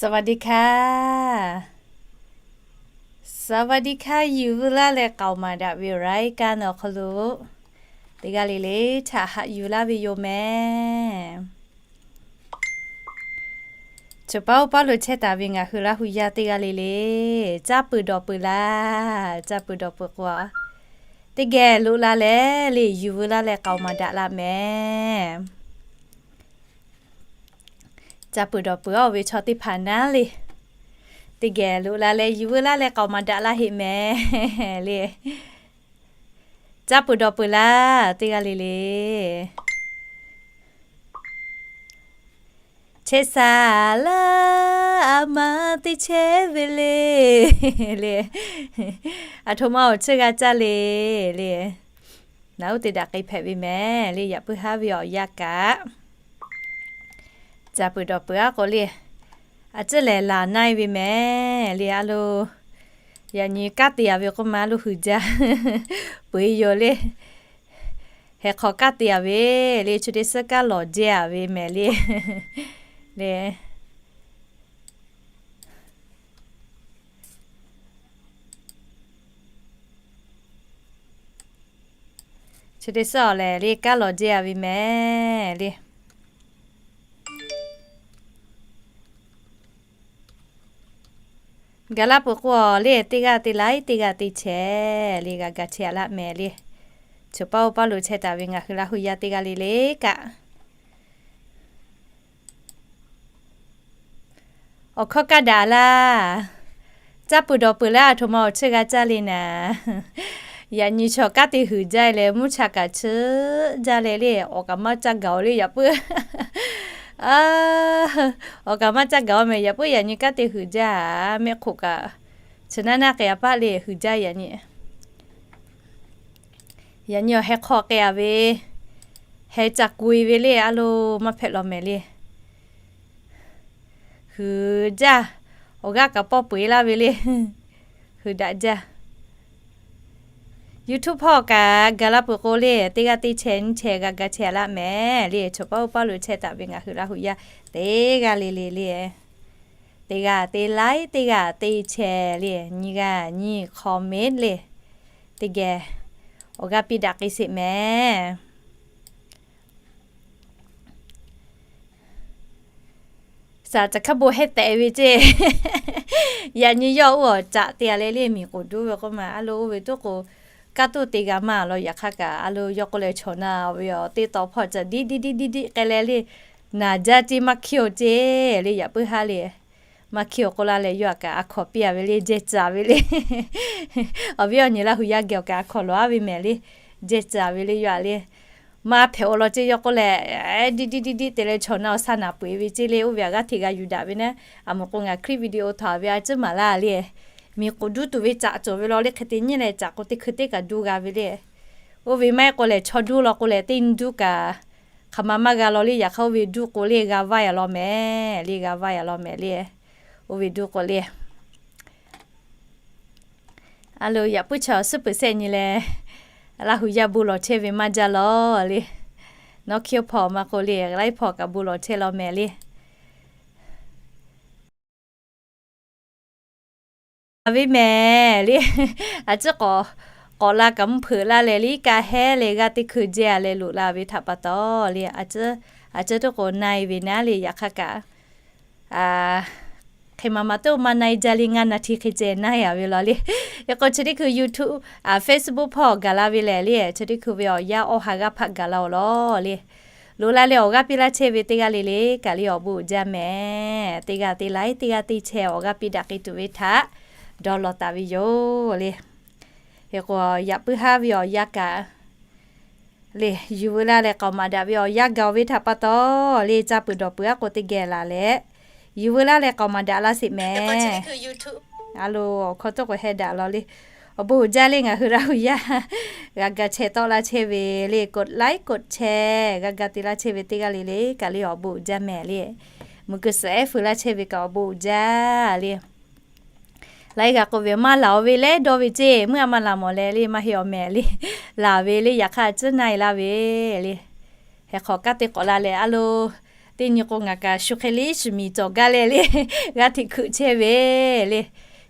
สวัสดีค่ะ สวัสดีค่ะ Yuˬ veu laˇ leh k'aoˍ maˍ daꞈ ve รายการ awˬ hk'aw lo teˇ g'aˇ le le htaꞈ haꞈ yuˬ laˇ ve yoˬ mehˍ. Choˬ paˉ oˇ paˉ lo chehˇ taˍ ve ngaˬ hui Laˇ hu yaˇ teˇ g'aˇ le le, caˇ peuˬ dawˬ peuˬ laˇ, caˇ peuˬ dawˬ peuˬ k'o, teˇ geh loꞈ la leh le, yuˬ veu laˇ leh k'aoˍ maˍ daꞈ la mehˍ. Caˇ peuˬ dawˬ peuˬ oˇ ve chaw teˇ hpaˍ naˉ le, teˇ geh loꞈ la leh yuˬ veu laˇ leh k'aoˍ maˍ daꞈ la heˆ mehˍ le. Caˇ peuˬ dawˬ peuˬ laˇ teˇ g'aˇ le le. Chehˇ saˍ laˇ, a ma teˇ chehˇ ve le le. Aˬ htoꞈ ma awˬ ceuˬ g'a caˇ le le. Naˬ uˉ te daꞈ k'ai hpehꞈ ve mehˍ le, yaꞈ puiˉ haˉ ve awˬ yanˇ kaꞈ. Caˇ peuˬ dawˬ peuˬ aˉ k'o le, a ciˉ lehˬ laˬ na e ve mehˍ le. A lo, yaꞈ nyi kaˉ te a ve k'oˆ ma lo huiˍ jaˇ peuˬ e yoˬ le. Heh hk'aw kaˉ te a ve le, chi teˇ suhˉ kaˉ lawˬ jehˇ a ve mehˍ le le. Chi teˇ suhˉ awˬ lehˬ le kaˉ lawˬ jehˇ a ve mehˍ le. Gaˬ la peuˬ k'o le, teˇ g'aˇ te laiˉ teˇ g'aˇ te chehˇ le, g'a ga chehˇ a laˇ mehˍ le. Choˬ paˉ oˇ paˉ lo chehˇ taˍ ve ngaˬ hui Laˇ hu yaˇ teˇ g'aˇ le le kaꞈ, awˬ hkawˇ kaˇ daꞈ laˇ. Caˇ peuˬ dawˬ peuˬ laˇ, aˬ htoꞈ ma awˬ ceuˬ g'a caˇ le naˍ. Yaꞈ nyi chaw kaˉ te huiˍ jaˇ leh mvuhˇ cha kaꞈ chiˇ jaˇ leh le, awˬ kaꞈ maˇ caˇ gaˬ oˬ le yaꞈ puiˉ. Awˬ kaꞈ maˇ caˇ gaˬ oˬ mehˍ, yaꞈ puiˉ yaꞈ nyi kaˉ te huiˍ jaˇ a, mehˆ hk'oˆ kaꞈ chi naˉ naˉ k'ai a paˆ le huiˍ jaˇ yaꞈ nyi. Yaꞈ nyi awˬ heh hk'aw k'ai a ve, heh ca ku e ve le a lo maˇ hpehꞈ law mehˍ le. Huiˍ jaˇ, awˬ g'aˇ kaꞈ pawˇ peu eˬ laˇ ve le. Huiˍ daꞈ jaˇ. YouTube hpawˇ kaꞈ gaˬ la peuˬ k'o le, teˇ g'aˇ teˇ chehˇ nyiˇ chehˇ g'a ga chehˇ a laˇ mehˍ le. Choˬ paˉ oˇ paˉ lo chehˇ taˍ ve ngaˬ hui Laˇ hu yaˇ teˇ g'aˇ le le le, teˇ g'aˇ te laiˉ teˇ g'aˇ te chehˇ le, nyiˇ g'aˇ nyiˇ comment le, teˇ geh awˬ g'aˇ piˇ daꞈ k'ai sheˍ mehˍ. Saˍ caˬ hkaˇ bon hehˉ tehꞈ ve ceˇ. Yaꞈ nyi yawˇ oˇ awˬ caꞈ te a leh le, miˬ k'oˍ duˉ ve k'oˆ ma a lo oˇ ve tuˉ k'o, kaˇ tuˇ te g'a maˇ law. Yaꞈ hk'aˇ kaꞈ a lo yawˇ k'oˆ leh chaw na ve awˬ teˇ taw hpawˇ caꞈ diˉ diˉ diˉ diˉ diˉ k'ai leh le, naˍ jaˇ ceˇ maˇ hkiˇ oˬ ceˇ le, yaꞈ puiˉ haˉ le. Maˇ hkiˇ oˬ k'oˆ laˇ leh yawˇ aꞈ kaꞈ a hkawnˍ piˇ a ve le, jehˇ caˍ ve le. Awˬ viˉ awˬ nyi Laˇ hu yaˇ geh awˬ kaꞈ a hkawnˍ lawˬ a ve mehˍ le, jehˇ caˍ ve le yawˇ aꞈ le. Maˇ hpehꞈ awˬ lawn ceˇ yawˇ k'oˆ leh, diˉ diˉ diˉ diˉ te leh chaw na awˬ saˇ naˍ peu eˬ ve ceˇ le, oˇ ve aꞈ g'aˇ hteꞈ g'a yuˬ daꞈ ve naˉ. A moˍ k'o ngaˬ clip video htaꞈ a ve a ciˉ maˍ laˇ le. Miˬ k'oˍ duˉ tuˬ ve caꞈ cawˬ ve law le, hk'e te nyiˇ leh caꞈ k'o teˇ hkui teˇ kaꞈ duˇ g'a ve le. Oˇ ve maˇ heˆ k'o lehˬ chaw duˇ law k'o lehˬ teˇ nyi duˇ kaꞈ hk'aˬ ma maˇ g'a law le. Yaꞈ hk'aˇ oˇ ve duˇ k'o le g'a vaˇ a law mehˍ le, g'a vaˇ a law mehˍ le. Oˇ ve duˇ k'o le, a lo yaꞈ puiˉ chaw suhˉ peuˬ sehˆ nyi leh, Laˇ hu yaˇ bon lawˬ chehˇ ve maˇ jaˇ law le. Nawˉ hkiˇ hpawˇ maˇ k'o le, laiˉ hpawˇ kaꞈ bon lawˬ chehˇ law mehˍ le. A ve mehˍ le, a ciˉ k'awꞈ, k'awꞈ la kaꞈ mvuhˇ hpeuꞈ laˇ leh le, kaˇ hehˉ leh g'aˇ teˇ hkui jehˇ a leh loꞈ la ve htaꞈ pa taw le, a ciˉ, a ciˉ tuˉ k'o na e ve naˉ le. Yaꞈ hk'aˇ kaꞈ hk'e ma ma teˇ maˇ na e jaˇ le, ngaˇ naˍ hti hk'e ceh na e a ve law le. Hk'e k'o chi teˇ hkui YouTube, Facebook hpawˇ gaˬ la ve lehˬ le, chi teˇ hkui ve awˬ yanˇ awˬ ha g'aˇ hpaꞈ gaˬ la awˬ law le. Loꞈ la leh awˬ g'aˇ piˇ laˇ chehˇ ve teˇ g'aˇ le le kaꞈ le awˬ bon uiˍ jaˇ mehˍ. Teˇ g'aˇ te laiˉ teˇ g'aˇ te chehˇ awˬ g'aˇ piˇ daꞈ k'ai tuˬ ve htaꞈ dawˇ law taˍ ve yoˬ le. Hk'e k'o yaꞈ puiˉ haˉ ve awˬ yanˇ kaꞈ le, yuˬ veu laˇ leh k'aoˍ maˍ daꞈ ve awˬ yanˇ gaˬ oˬ ve htaꞈ pa taw le, caˇ peuˬ dawˬ peuˬ aˉ k'o teˇ geh laˬ leh, yuˬ veu laˇ leh k'aoˍ maˍ daꞈ laˇ sheˍ mehˍ. A lo awˬ hkawˇ tawˇ k'o heh daꞈ law le. Awˬ bon uiˍ jaˇ le ngaˬ hui Laˇ hu yaˇ g'a ga chehˇ tawˆ laˇ chehˇ ve le, กดไลค์ กดแชร์ g'a ga te laˇ chehˇ ve teˇ g'aˇ le le kaꞈ le awˬ bon uiˍ jaˇ mehˍ le. Meuˬ keu suhˍ ehˉ feu laˇ chehˇ ve kaꞈ awˬ bon uiˍ jaˇ le. Laiˉ g'a k'oˆ ve maˇ laˬ oˬ ve leh dawˇ ve ceˇ, meuˇ a maˇ laˬ mawˬ leh le maˇ heˆ awˬ mehˍ le. Laˬ ve le, yaꞈ hk'aˇ a ciˉ na e laˇ ve le. Heh hk'awꞈ kaˇ te k'awꞈ la leh a lo Teˇ nyi k'o ngaˬ kaꞈ shu hk'e le shu miˬ cawˬ gaˇ leh le, g'aˇ hteꞈ hkui chehˇ ve le.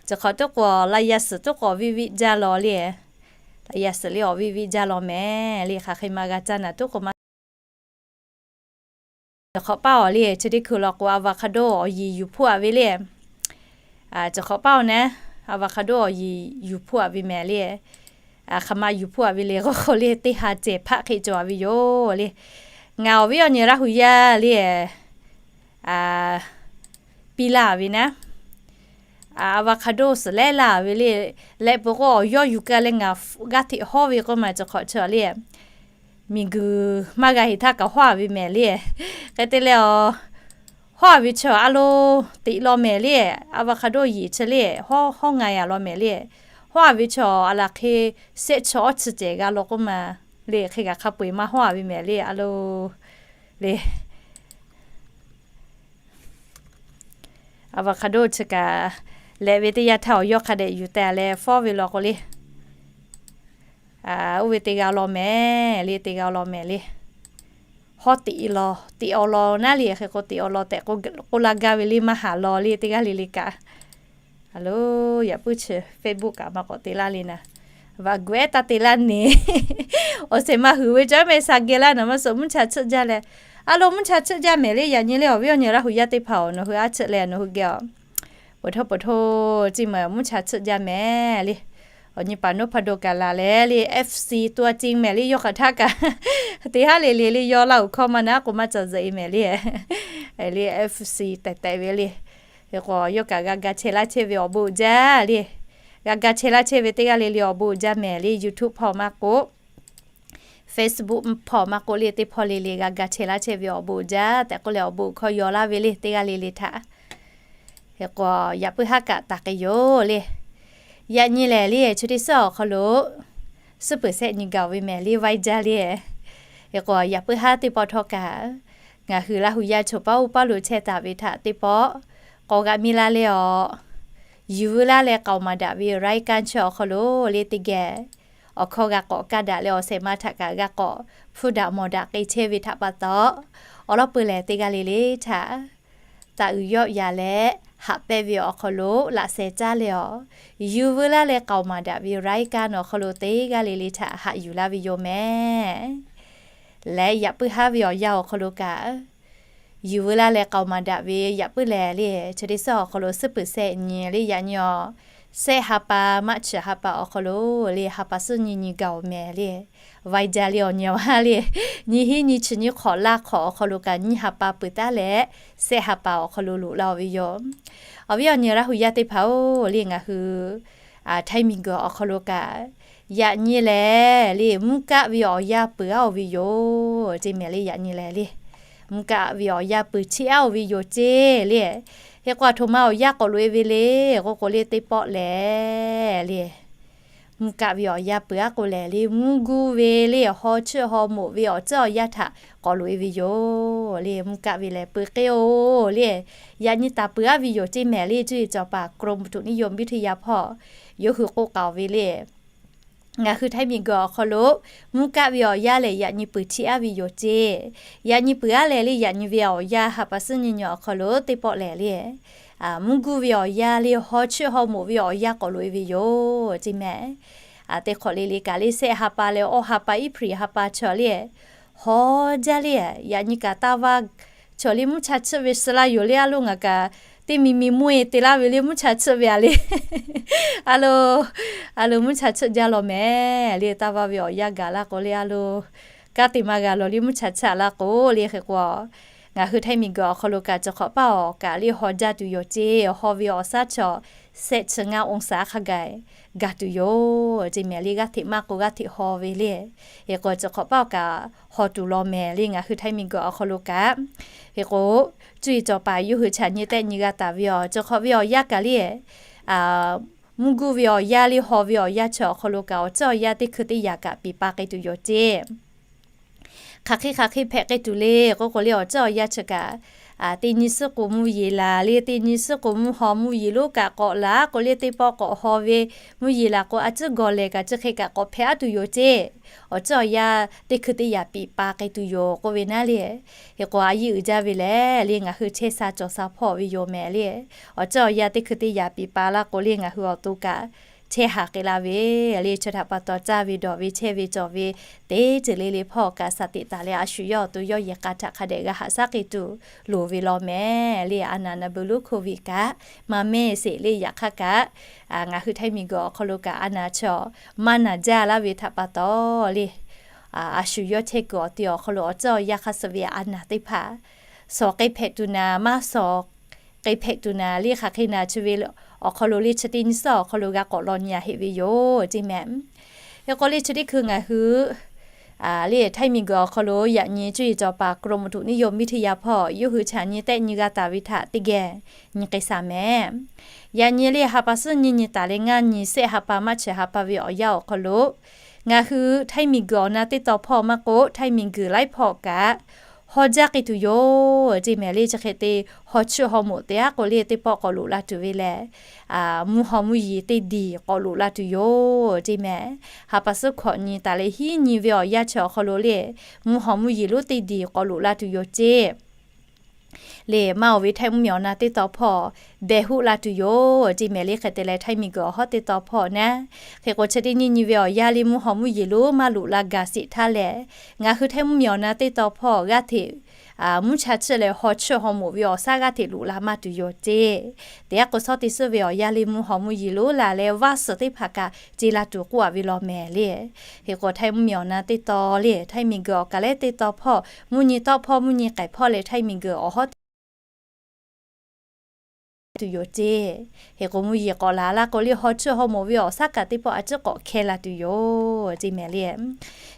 Chi hk'awꞈ tuˉ k'o laˇ yaˇ suhˍ tuˉ k'o awˬ viˇ viˇ jaˇ law le. Laˇ yaˇ suhˍ le awˬ viˇ viˇ jaˇ law mehˍ le. Hk'aˬ hk'e ma g'a caˇ naˍ tuˉ k'o maˇ. Chi hk'awꞈ paˇ awˬ le, chi teˇ hkui law k'o avocado awˬ yiˍ yuˬ hpuˇ a ve le. Chi hk'awꞈ paˇ awˬ naˉ, avocado awˬ yiˍ yuˬ hpuˇ a ve mehˍ le. Hk'aˬ ma yuˬ hpuˇ a ve le k'o k'o le, teˇ ha cehˬ hpaˆ hk'e cawˬ a ve yoˬ le. Ngaˬ awˬ viˉ awˬ nyi Laˇ hu yaˇ le, piˇ laˇ ve naˉ, avocado suhˍ lehˉ laˇ ve le. Leh peuˬ k'o awˬ yawˇ yuˬ ka leh ngaˬ g'aˇ hteꞈ hawˉ ve k'oˆ ma chi hk'awꞈ chi le, miˬguiˬ maˇ g'a heˍ htaˇ kaꞈ hawˉ a ve mehˍ le. Hk'e te leh a, hawˉ a ve chi a lo teꞈ law mehˍ le. Avocado yiˍ chi le, hawˉ hawˉ nga yaꞈ law mehˍ le. Hawˉ a ve chi a laˬ hk'e sehˆ chi awˇ chi cehˬ g'a law k'oˆ ma le. Hk'e kaꞈ hk'a peu-eˬ maˇ hawˉ a ve mehˍ le a lo le. Avocado chi kaꞈ leh ve teˇ yanˇ htaˇ awˬ yawˇ hk'a dehꞈ yuˬ teh leh fawˉ ve law k'o le, oˇ ve te g'a law mehˍ le, te g'a law mehˍ le. Hawˉ teꞈ law, teꞈ awˬ lawn naˉ le. Hk'e k'o teꞈ awˬ lawn tehꞈ k'oˆ la gaˇ ve le, maˇ haˍ law le teˇ g'aˇ le le kaꞈ. A lo, yaꞈ puiˉ chi Facebook kaꞈ maˇ k'awꞈ te laˇ le naˍ. Vaꞈ gu ehˉ taˇ te laˇ neˬ. Awˬ shehˍ ma huiˍ ve cawˬ mehˍ sha geh laˇ naˍ maˇ suh mvuhˇ cha tsuhˆ jaˇ leh. A lo, mvuhˇ cha tsuhˆ jaˇ mehˍ le. Yaꞈ nyi le awˬ viˉ awˬ nyi Laˇ hu yaˇ teˇ hpaˍ awˬ, nawˬ hui aˉ tsuhˆ leh nawˬ hui geh a, peuˬ htawˇ peuˬ htawˇ, chi meuꞈ mvuhˇ cha tsuhˆ jaˇ mehˍ le. Awˬ nyi paˍ noˉ hpa do kaꞈ laˬ leh le, F C ตัวจริง mehˍ le. Yawˇ hk'aˬ htaˇ kaꞈ teˇ haˉ le le le yawˇ laˇ uiˍ hkawˇ maˇ naˉ k'o maˇ ca zuhꞈ e mehˍ le. Le F C tehˬ tehˬ ve le. Hk'e k'o yawˇ kaꞈ g'a ga chehˇ laˇ chehˇ ve awˬ bon jaˇ le. G'a ga chehˇ laˇ chehˇ ve teˇ g'aˇ le le awˬ bon jaˇ mehˍ le. YouTube hpawˇ maˇ k'oˆ, Facebook hpawˇ maˇ k'oˆ le, teˇ hpawˇ le le g'a ga chehˇ laˇ chehˇ ve awˬ bon jaˇ tehꞈ k'oˆ leh awˬ bon hkawˇ yaw laˇ ve le teˇ g'aˇ le le htaꞈ. Hk'e k'o yaꞈ puiˉ haˉ kaꞈ taˍ k'ai yoˬ le. Yaꞈ nyi lehˬ le, chi teˇ suhˉ awˬ hk'aw lo suhˉ peuˬ shehˆ nyi gaˬ ve mehˍ le, vaiˇ jaˇ le. Hk'e k'o yaꞈ puiˉ haˉ teˇ pawˆ htawˇ kaꞈ ngaˬ hui Laˇ hu yaˇ chaw paˉ oˇ paˉ lo chehˇ taˍ ve htaꞈ teˇ pawˆ k'awꞈ g'a miˇ laˇ leh awˬ, yuˬ veu laˇ leh k'aoˍ maˍ daꞈ ve รายการ chi awˬ hk'aw lo le teˇ geh awˬ hkawˇ g'a k'awꞈ kaˇ daꞈ leh awˬ shehˍ ma htaꞈ kaꞈ g'a k'awꞈ hpuˇ daꞈ mawˬ daꞈ k'ai chehˇ ve htaꞈ pa taw, awˬ lawn peuˬ lehˬ teˇ g'aˇ le le htaꞈ taˍ uiˍ yawˆ yan leh haꞈ pehnˇ ve awˬ hk'aw lo laꞈ sheh caˇ leh awˬ, yuˬ veu laˇ leh k'aoˍ maˍ daꞈ ve รายการ awˬ hk'aw lo teˇ g'aˇ le le htaꞈ haꞈ yuˬ laˇ ve yoˬ mehˍ. Leh yaꞈ puiˉ haˉ ve awˬ yanˇ awˬ hk'aw lo kaꞈ yuˬ veu laˇ leh k'aoˍ maˍ daꞈ ve yaꞈ puiˉ lehˬ le, chi teˇ suhˉ awˬ hk'aw lo suhˉ peuˬ shehˆ nyi le yaꞈ nyi awˬ, shehˆ ha pa maˇ chi ha pa awˬ hk'aw lo le ha pa suhˉ nyi nyi gaˬ oˬ mehˍ le. Vaiˇ jaˇ le awˬ nyi awˬ haˉ le, nyi hiˉ nyi chi nyi hk'awꞈ laˇ hk'awꞈ awˬ hk'aw lo kaꞈ nyi ha pa peuˬ taˉ leh, shehˆ ha pa awˬ hk'aw lo loꞈ la oˬ ve yoˬ. Awˬ viˉ awˬ nyi Laˇ hu yaˇ teˇ hpaˍ oˬ le, ngaˬ hui htaiˇ miˬguiˬ awˬ hk'aw lo kaꞈ yaꞈ nyi lehˬ le, mvuhˇ kaˆ ve awˬ yanˇ peuˬ aˉ oˬ ve yoˬ ceˇ mehˍ le. Yaꞈ nyi lehˬ le, mvuhˇ kaˆ ve awˬ yanˇ peuˬ chiˇ aˉ oˬ ve yoˬ ceˇ le. Hk'e k'o aˬ htoꞈ ma awˬ yanˇ k'awꞈ loꞈ e ve le k'oˆ k'o le, teˇ pawˆ lehˬ le, mvuhˇ kaˆ ve awˬ yanˇ peuˬ aˉ k'o lehˬ le, mvuhˇ guˇ ve le, haw chiˇ haw moꞈ ve awˬ ceuˬ awˬ yanˇ htaꞈ k'awꞈ loꞈ e ve yoˬ le. Mvuhˇ kaˆ ve lehˬ peuˬ k'e oˬ le, yaꞈ nyi taˍ peuˬ aˉ ve yoˬ ceˇ mehˍ le. Cuˇ yiˍ cawˬ paˍ กรมอุตุนิยมวิทยา hpawˇ yawˇ hui k'oˆ k'aoˍ ve le, ngaˬ hui htaiˇ miˬguiˬ awˬ hk'aw lo mvuhˇ kaˆ ve awˬ yanˇ lehˬ yaꞈ nyi peuˬ chiˇ aˉ ve yoˬ ceˇ. Yaꞈ nyi peuˬ aˉ lehˬ le, yaꞈ nyi ve awˬ yanˇ ha pa suhˉ nyi nyi awˬ hk'aw lo teˇ pawˆ lehˬ le, mvuhˇ guˇ ve awˬ yanˇ le, haw chiˇ haw moꞈ ve awˬ yanˇ k'awꞈ loꞈ e ve yoˬ ceˇ mehˍ. Teˇ hk'awꞈ le le kaꞈ le, shehˆ ha pa leh awˇ ha pa, iˉ hpriˍ ha pa chaw le, haw jaˇ le. Yaꞈ nyi kaꞈ taˇ vaˇ chaw le mvuhˇ cha tsuhˆ ve suh laˇ yoˬ le. A lo ngaˬ kaꞈ teˇ mi mi mvuhˇ e te laˇ ve le mvuhˇ cha tsuhˆ ve a le. A lo, a lo mvuhˇ cha tsuhˆ jaˇ law mehˍ le. Taˇ vaˇ ve awˬ yanˇ gaˬ laˇ k'o le a lo, kanˉ te maˇ g'a lawˬ le mvuhˇ cha tsuhˆ laˇ k'o le. Hk'e k'o ngaˬ hui htaiˇ miˬguiˬ awˬ hk'aw lo kaꞈ cawˬ hk'awꞈ paˇ awˬ kaꞈ le haw jaˇ tuˬ yoˬ ceˇ. Haw ve awˬ shaˉ chaw shehˆ chi ngaˇ องศา hk'a gaˬ gaˬ tuˬ yoˬ ceˇ mehˍ le. G'aˇ hteꞈ maˇ k'o g'aˇ hteꞈ haw ve le. Hk'e k'o cawˬ hk'awꞈ paˇ awˬ kaꞈ haw tuˬ law mehˍ le ngaˬ hui htaiˇ miˬguiˬ awˬ hk'aw lo kaꞈ. Hk'e k'o cuˇ yiˍ cawˬ paˍ yawˇ hui chaꞈ nyi tehˆ nyi g'a taˍ ve awˬ cawˬ hk'awꞈ ve awˬ yanˇ kaꞈ le, mvuhˇ guˇ ve awˬ yanˇ le, haw ve awˬ yanˇ chaw awˬ hk'aw lo kaꞈ awˬ ceuˬ awˬ yanˇ teˇ hkui teˇ yaꞈ kaꞈ piˍ pa k'ai tuˬ yoˬ ceˇ. Hk'aˬ hk'e hk'aˬ hk'e hpehꞈ k'ai tuˬ le k'oˆ k'o le, awˬ ceuˬ awˬ yanˇ chi kaꞈ teˇ nyi suhˉ k'o mvuhˇ yeˬ laˬ le, teˇ nyi suhˉ k'o mvuhˇ haw mvuhˇ yeˬ lonˉ kaꞈ k'awꞈ laˬ k'o le, teˇ pawˆ k'awꞈ haw ve mvuhˇ yeˬ laˬ k'o a ciˉ gawˬ lehˬ kaꞈ chi hk'e kaꞈ k'awꞈ hpehꞈ aˉ tuˬ yoˬ ceˇ. Awˬ ceuˬ awˬ yanˇ teˇ hkui teˇ yaꞈ piˍ pa k'ai tuˬ yoˬ k'oˆ ve naˉ le. Hk'e k'o a yiˇ uiˍ jaˇ ve lehˬ le, ngaˬ hui chehˇ sha cawˬ sha hpawˇ ve yoˬ mehˍ le. Awˬ ceuˬ awˬ yanˇ teˇ hkui teˇ yaꞈ piˍ pa laˇ k'o le, ngaˬ hui awˬ to kaꞈ chehˇ haˍ k'ai la ve le. Chi htaꞈ pa taw caˇ ve dawˬ ve chehˇ ve cawˬ ve teˇ ceuˬ le le hpawˇ kaꞈ shaˍ tiꞈ taˍ leh a shu yawˇ awˬ to yawˇ yehˬ k'a htaꞈ hk'a dehꞈ g'a haꞈ shaˉ k'ai tuˬ loˍ ve law mehˍ le. A naˬ naˍ beuˬ lonˉ โควิด kaꞈ maˇ mehˇ sheˍ le. Yaꞈ hk'aˇ kaꞈ ngaˬ hui Htaiˇ miˬguiˬ awˬ hk'aw lo kaꞈ a naˬ chi maˇ naˬ jaˇ laˇ ve htaꞈ pa taw le, a shu yawˇ chehˇ kuiˬ awˬ ti awˬ hk'aw lo awˬ ceuˬ awˬ yanˇ hk'a suh ve a naˬ teˇ hpaˍ shawˍ k'ai hpehꞈ tuˬ naˍ, maˇ shawˍ k'ai hpehꞈ tuˬ naˍ le. Hk'aˬ hk'e naˬ chi ve awˬ hk'aw lo le chi teˇ nyi suhˉ awˬ hk'aw lo g'a k'awꞈ law nyi a heˆ ve yoˬ ceˇ mehˍ. Hk'e k'o le chi teˇ hkui ngaˬ hui le Htaiˇ miˬguiˬ awˬ hk'aw lo yaꞈ nyi cuˇ yiˍ cawˬ paˍ กรมอุตุนิยมวิทยา hpawˇ yawˇ hui chaꞈ nyi tehˆ nyi g'a taˍ ve htaꞈ teˇ geh nyi k'ai shaˍ mehˍ. Yaꞈ nyi le ha pa suhˉ nyiˇ nyi taˍ leh ngaˇ nyi sehˆ ha pa maˇ chaweh ha pa ve awˬ yanˇ awˬ hk'aw lo ngaˬ hui Htaiˇ miˬguiˬ awˬ na teˇ taw hpawˇ maˇ k'oˆ, Htaiˇ miˬguiˬ laiˉ hpawˇ kaꞈ haw jaˇ k'ai tuˬ yoˬ ceˇ mehˍ le. Chi hk'e te haw chiˇ haw moꞈ te aˉ k'o le, teˇ pawˆ k'awꞈ loꞈ la tuˬ ve lehˬ, mvuhˇ haw mvuhˇ yeˬ teˇ diˬ k'awꞈ loꞈ la tuˬ yoˬ ceˇ mehˍ. Ha pa suhˉ hkawꞈ nyi taˍ leh hiˉ nyi ve awˬ yanˇ chi awˬ hk'aw lo le, mvuhˇ haw mvuhˇ yeˬ lonˉ teˇ diˬ k'awꞈ loꞈ la tuˬ yoˬ ceˇ le. Maˇ oˬ ve Htaiˇ mvuhˇmiˬ awˬ na teˇ taw hpawˇ deh hoˆ la tuˬ yoˬ ceˇ mehˍ le. Hk'e te leh Htaiˇ miˬguiˬ awˬ hawˉ teˇ taw hpawˇ naˉ, hk'e k'o chi teˇ nyiˇ nyi ve awˬ yanˇ le mvuhˇ haw mvuhˇ yeˬ lonˉ maˇ loꞈ la gaˬ sheˍ htaˇ lehˬ, ngaˬ hui Htaiˇ mvuhˇmiˬ awˬ na teˇ taw hpawˇ g'aˇ hteꞈ mvuhˇ cha chiˇ leh haw chiˇ haw moꞈ ve awˬ shaˉ g'aˇ hteꞈ loꞈ la maˇ tuˬ yoˬ ceˇ. Teˇ aˉ k'o shawˉ teˇ suhˉ ve awˬ yanˇ le mvuhˇ haw mvuhˇ yeˬ lonˉ laˬ leh vaˇ suhˍ teˇ hpaˍ kaꞈ ce la tuˬ k'oˆ a ve law mehˍ le. Hk'e k'o Htaiˇ mvuhˇmiˬ awˬ na teˇ taw le, Htaiˇ miˬguiˬ awˬ kaˍ lehˉ teˇ taw hpawˇ mvuhˇ nyi tawˆ hpawˇ mvuhˇ nyi k'ehˬ hpawˇ leh Htaiˇ miˬguiˬ awˬ hawˉ teˇ tuˬ yoˬ ceˇ. Hk'e k'o mvuhˇ yeˬ k'awꞈ laˬ laˇ k'o le haw chiˇ haw moꞈ ve awˬ shaˉ kaꞈ teˇ pawˆ a ciˉ k'awꞈ hkeh la tuˬ yoˬ ceˇ mehˍ le.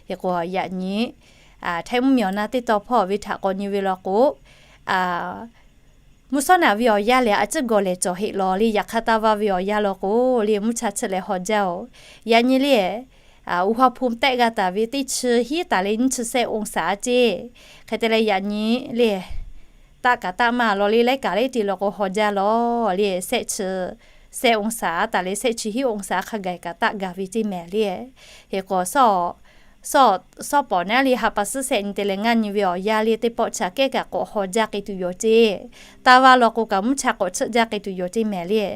Hk'e k'o yaꞈ nyi Htaiˇ mvuhˇmiˬ awˬ na teˇ taw hpawˇ ve htaꞈ k'awꞈ nyi ve law k'o, mvuhˇ shawˉ naꞈ ve awˬ yanˇ lehˬ a ciˉ gawˬ lehˬ cawˬ heˆ law le. Yaꞈ hk'aˇ taˇ vaˇ ve awˬ yanˇ law k'o le mvuhˇ cha chiˇ leh haw jaˇ oˬ. Yaꞈ nyi le อุณหภูมิ tehˆ g'a taˍ ve teˇ chi hiˉ taˍ leh nyiˇ chi sehˆ องศา ceˇ. Hk'e te leh yaꞈ nyi le taˆ kaꞈ taˆ maˇ law le, laiˉ kaꞈ laiˉ te law k'o haw jaˇ law le. Sehˆ chi sehˆ องศา taˍ leh sehˆ chi hiˉ องศา hk'a gaˬ kaꞈ taˆ gaˬ ve ceˇ mehˍ le. Hk'e k'o shawˉ pawˍ naˉ le ha pa suhˉ sehˆ nyi te leh ngaˇ nyi ve awˬ yanˇ le teˇ pawˆ chaꞈ kehˉ kaꞈ k'awꞈ haw jaˇ k'ai tuˬ yoˬ ceˇ. Taˇ vaˇ law k'o kaꞈ mvuhˇ cha k'awꞈ chiˇ jaˇ k'ai tuˬ yoˬ ceˇ mehˍ le.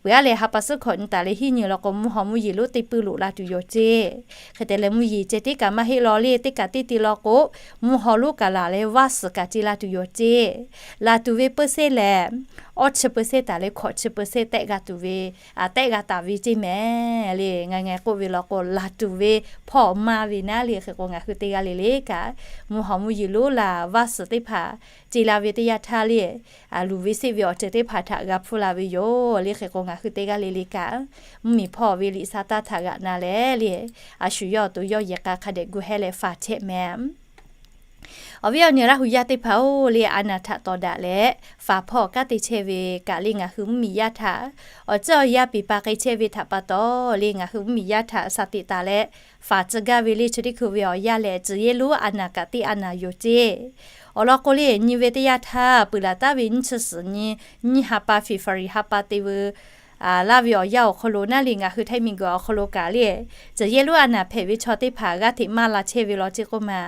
Peuˬ aˉ lehˬ ha pa suhˉ hkawꞈ nyi taˍ leh hiˉ nyi law k'o mvuhˇ haw mvuhˇ yeˬ lonˉ teˇ puiˇ loꞈ la tuˬ yoˬ ceˇ. Hk'e te leh mvuhˇ yeˬ ceh tiˉ kaꞈ maˇ heˆ law le, teˇ kaꞈ teˇ te law k'o mvuhˇ haw lonˉ kaꞈ laˬ leh vaˇ suhˍ kaꞈ ce la tuˬ yoˬ ceˇ. Laˬ tuˬ ve เปอร์เซ็นต์ lehˬ awˇ chi เปอร์เซ็นต์ taˍ leh hkawꞈ chi เปอร์เซ็นต์ tehˆ g'a tuˬ ve tehˆ g'a taˍ ve ceˇ mehˍ le. Ngaˬ ngaˬ k'oˆ ve law k'o laˬ tuˬ ve hpawˇ maˇ ve naˉ le. Hk'e k'o ngaˬ hui teˇ g'aˇ le le kaꞈ mvuhˇ haw mvuhˇ yeˬ lonˉ laˬ vaˇ suhˍ teˇ hpaˍ ce la ve teˇ yanˇ htaˇ le, luˬ ve seˆ ve awˬ ceuˬ teˇ hpaˍ htaꞈ g'a hpuˇ la ve yoˬ le. Hk'e k'o ngaˬ hui teˇ g'aˇ le le kaꞈ mvuhˇmiˬ hpawˇ ve liꞈ sha taˇ htaꞈ g'aꞈ na leh le, a shu yawˇ awˬ to yawˇ yehˬ k'a hk'a dehꞈ gu hehˉ leh faˍ chehˇ mehˍ. Awˬ viˉ awˬ nyi Laˇ hu yaˇ teˇ hpaˍ-oˬ le, a naˬ htaꞈ tawˍ daꞈ leh faˍ hpawˇ kanˉ te chehˇ ve kaꞈ le ngaˬ hui mvuhˇmiˬ yaˇ htaꞈ awˬ ceuˬ awˬ yanˇ piˍ pa k'ai chehˇ ve htaꞈ pa taw le ngaˬ hui mvuhˇmiˬ yaˇ htaꞈ shaˍ tiꞈ taˍ leh faˍ tcuh gaˇ ve le. Chi teˇ hkui ve awˬ yanˇ lehˬ tcuh yehˇ lonˉ a naˬ kaꞈ teˇ a naˬ yoˬ ceˇ. Awˬ lawn k'o le nyi ve teˇ yanˇ htaˇ peuˬ laˬ taˉ ve nyiˇ chi suhˍ nyi nyiˇ ha pa February ha pa te veu laˇ ve awˬ yanˇ awˬ hk'aw lo naˉ le ngaˬ hui Htaiˇ miˬguiˬ awˬ hk'aw lo kaꞈ le tcuh yehˇ lonˉ a naˬ hpehꞈ ve chaw teˇ hpaˍ g'aˇ hteꞈ maˇ la chehˇ ve law ceˇ k'oˆ ma.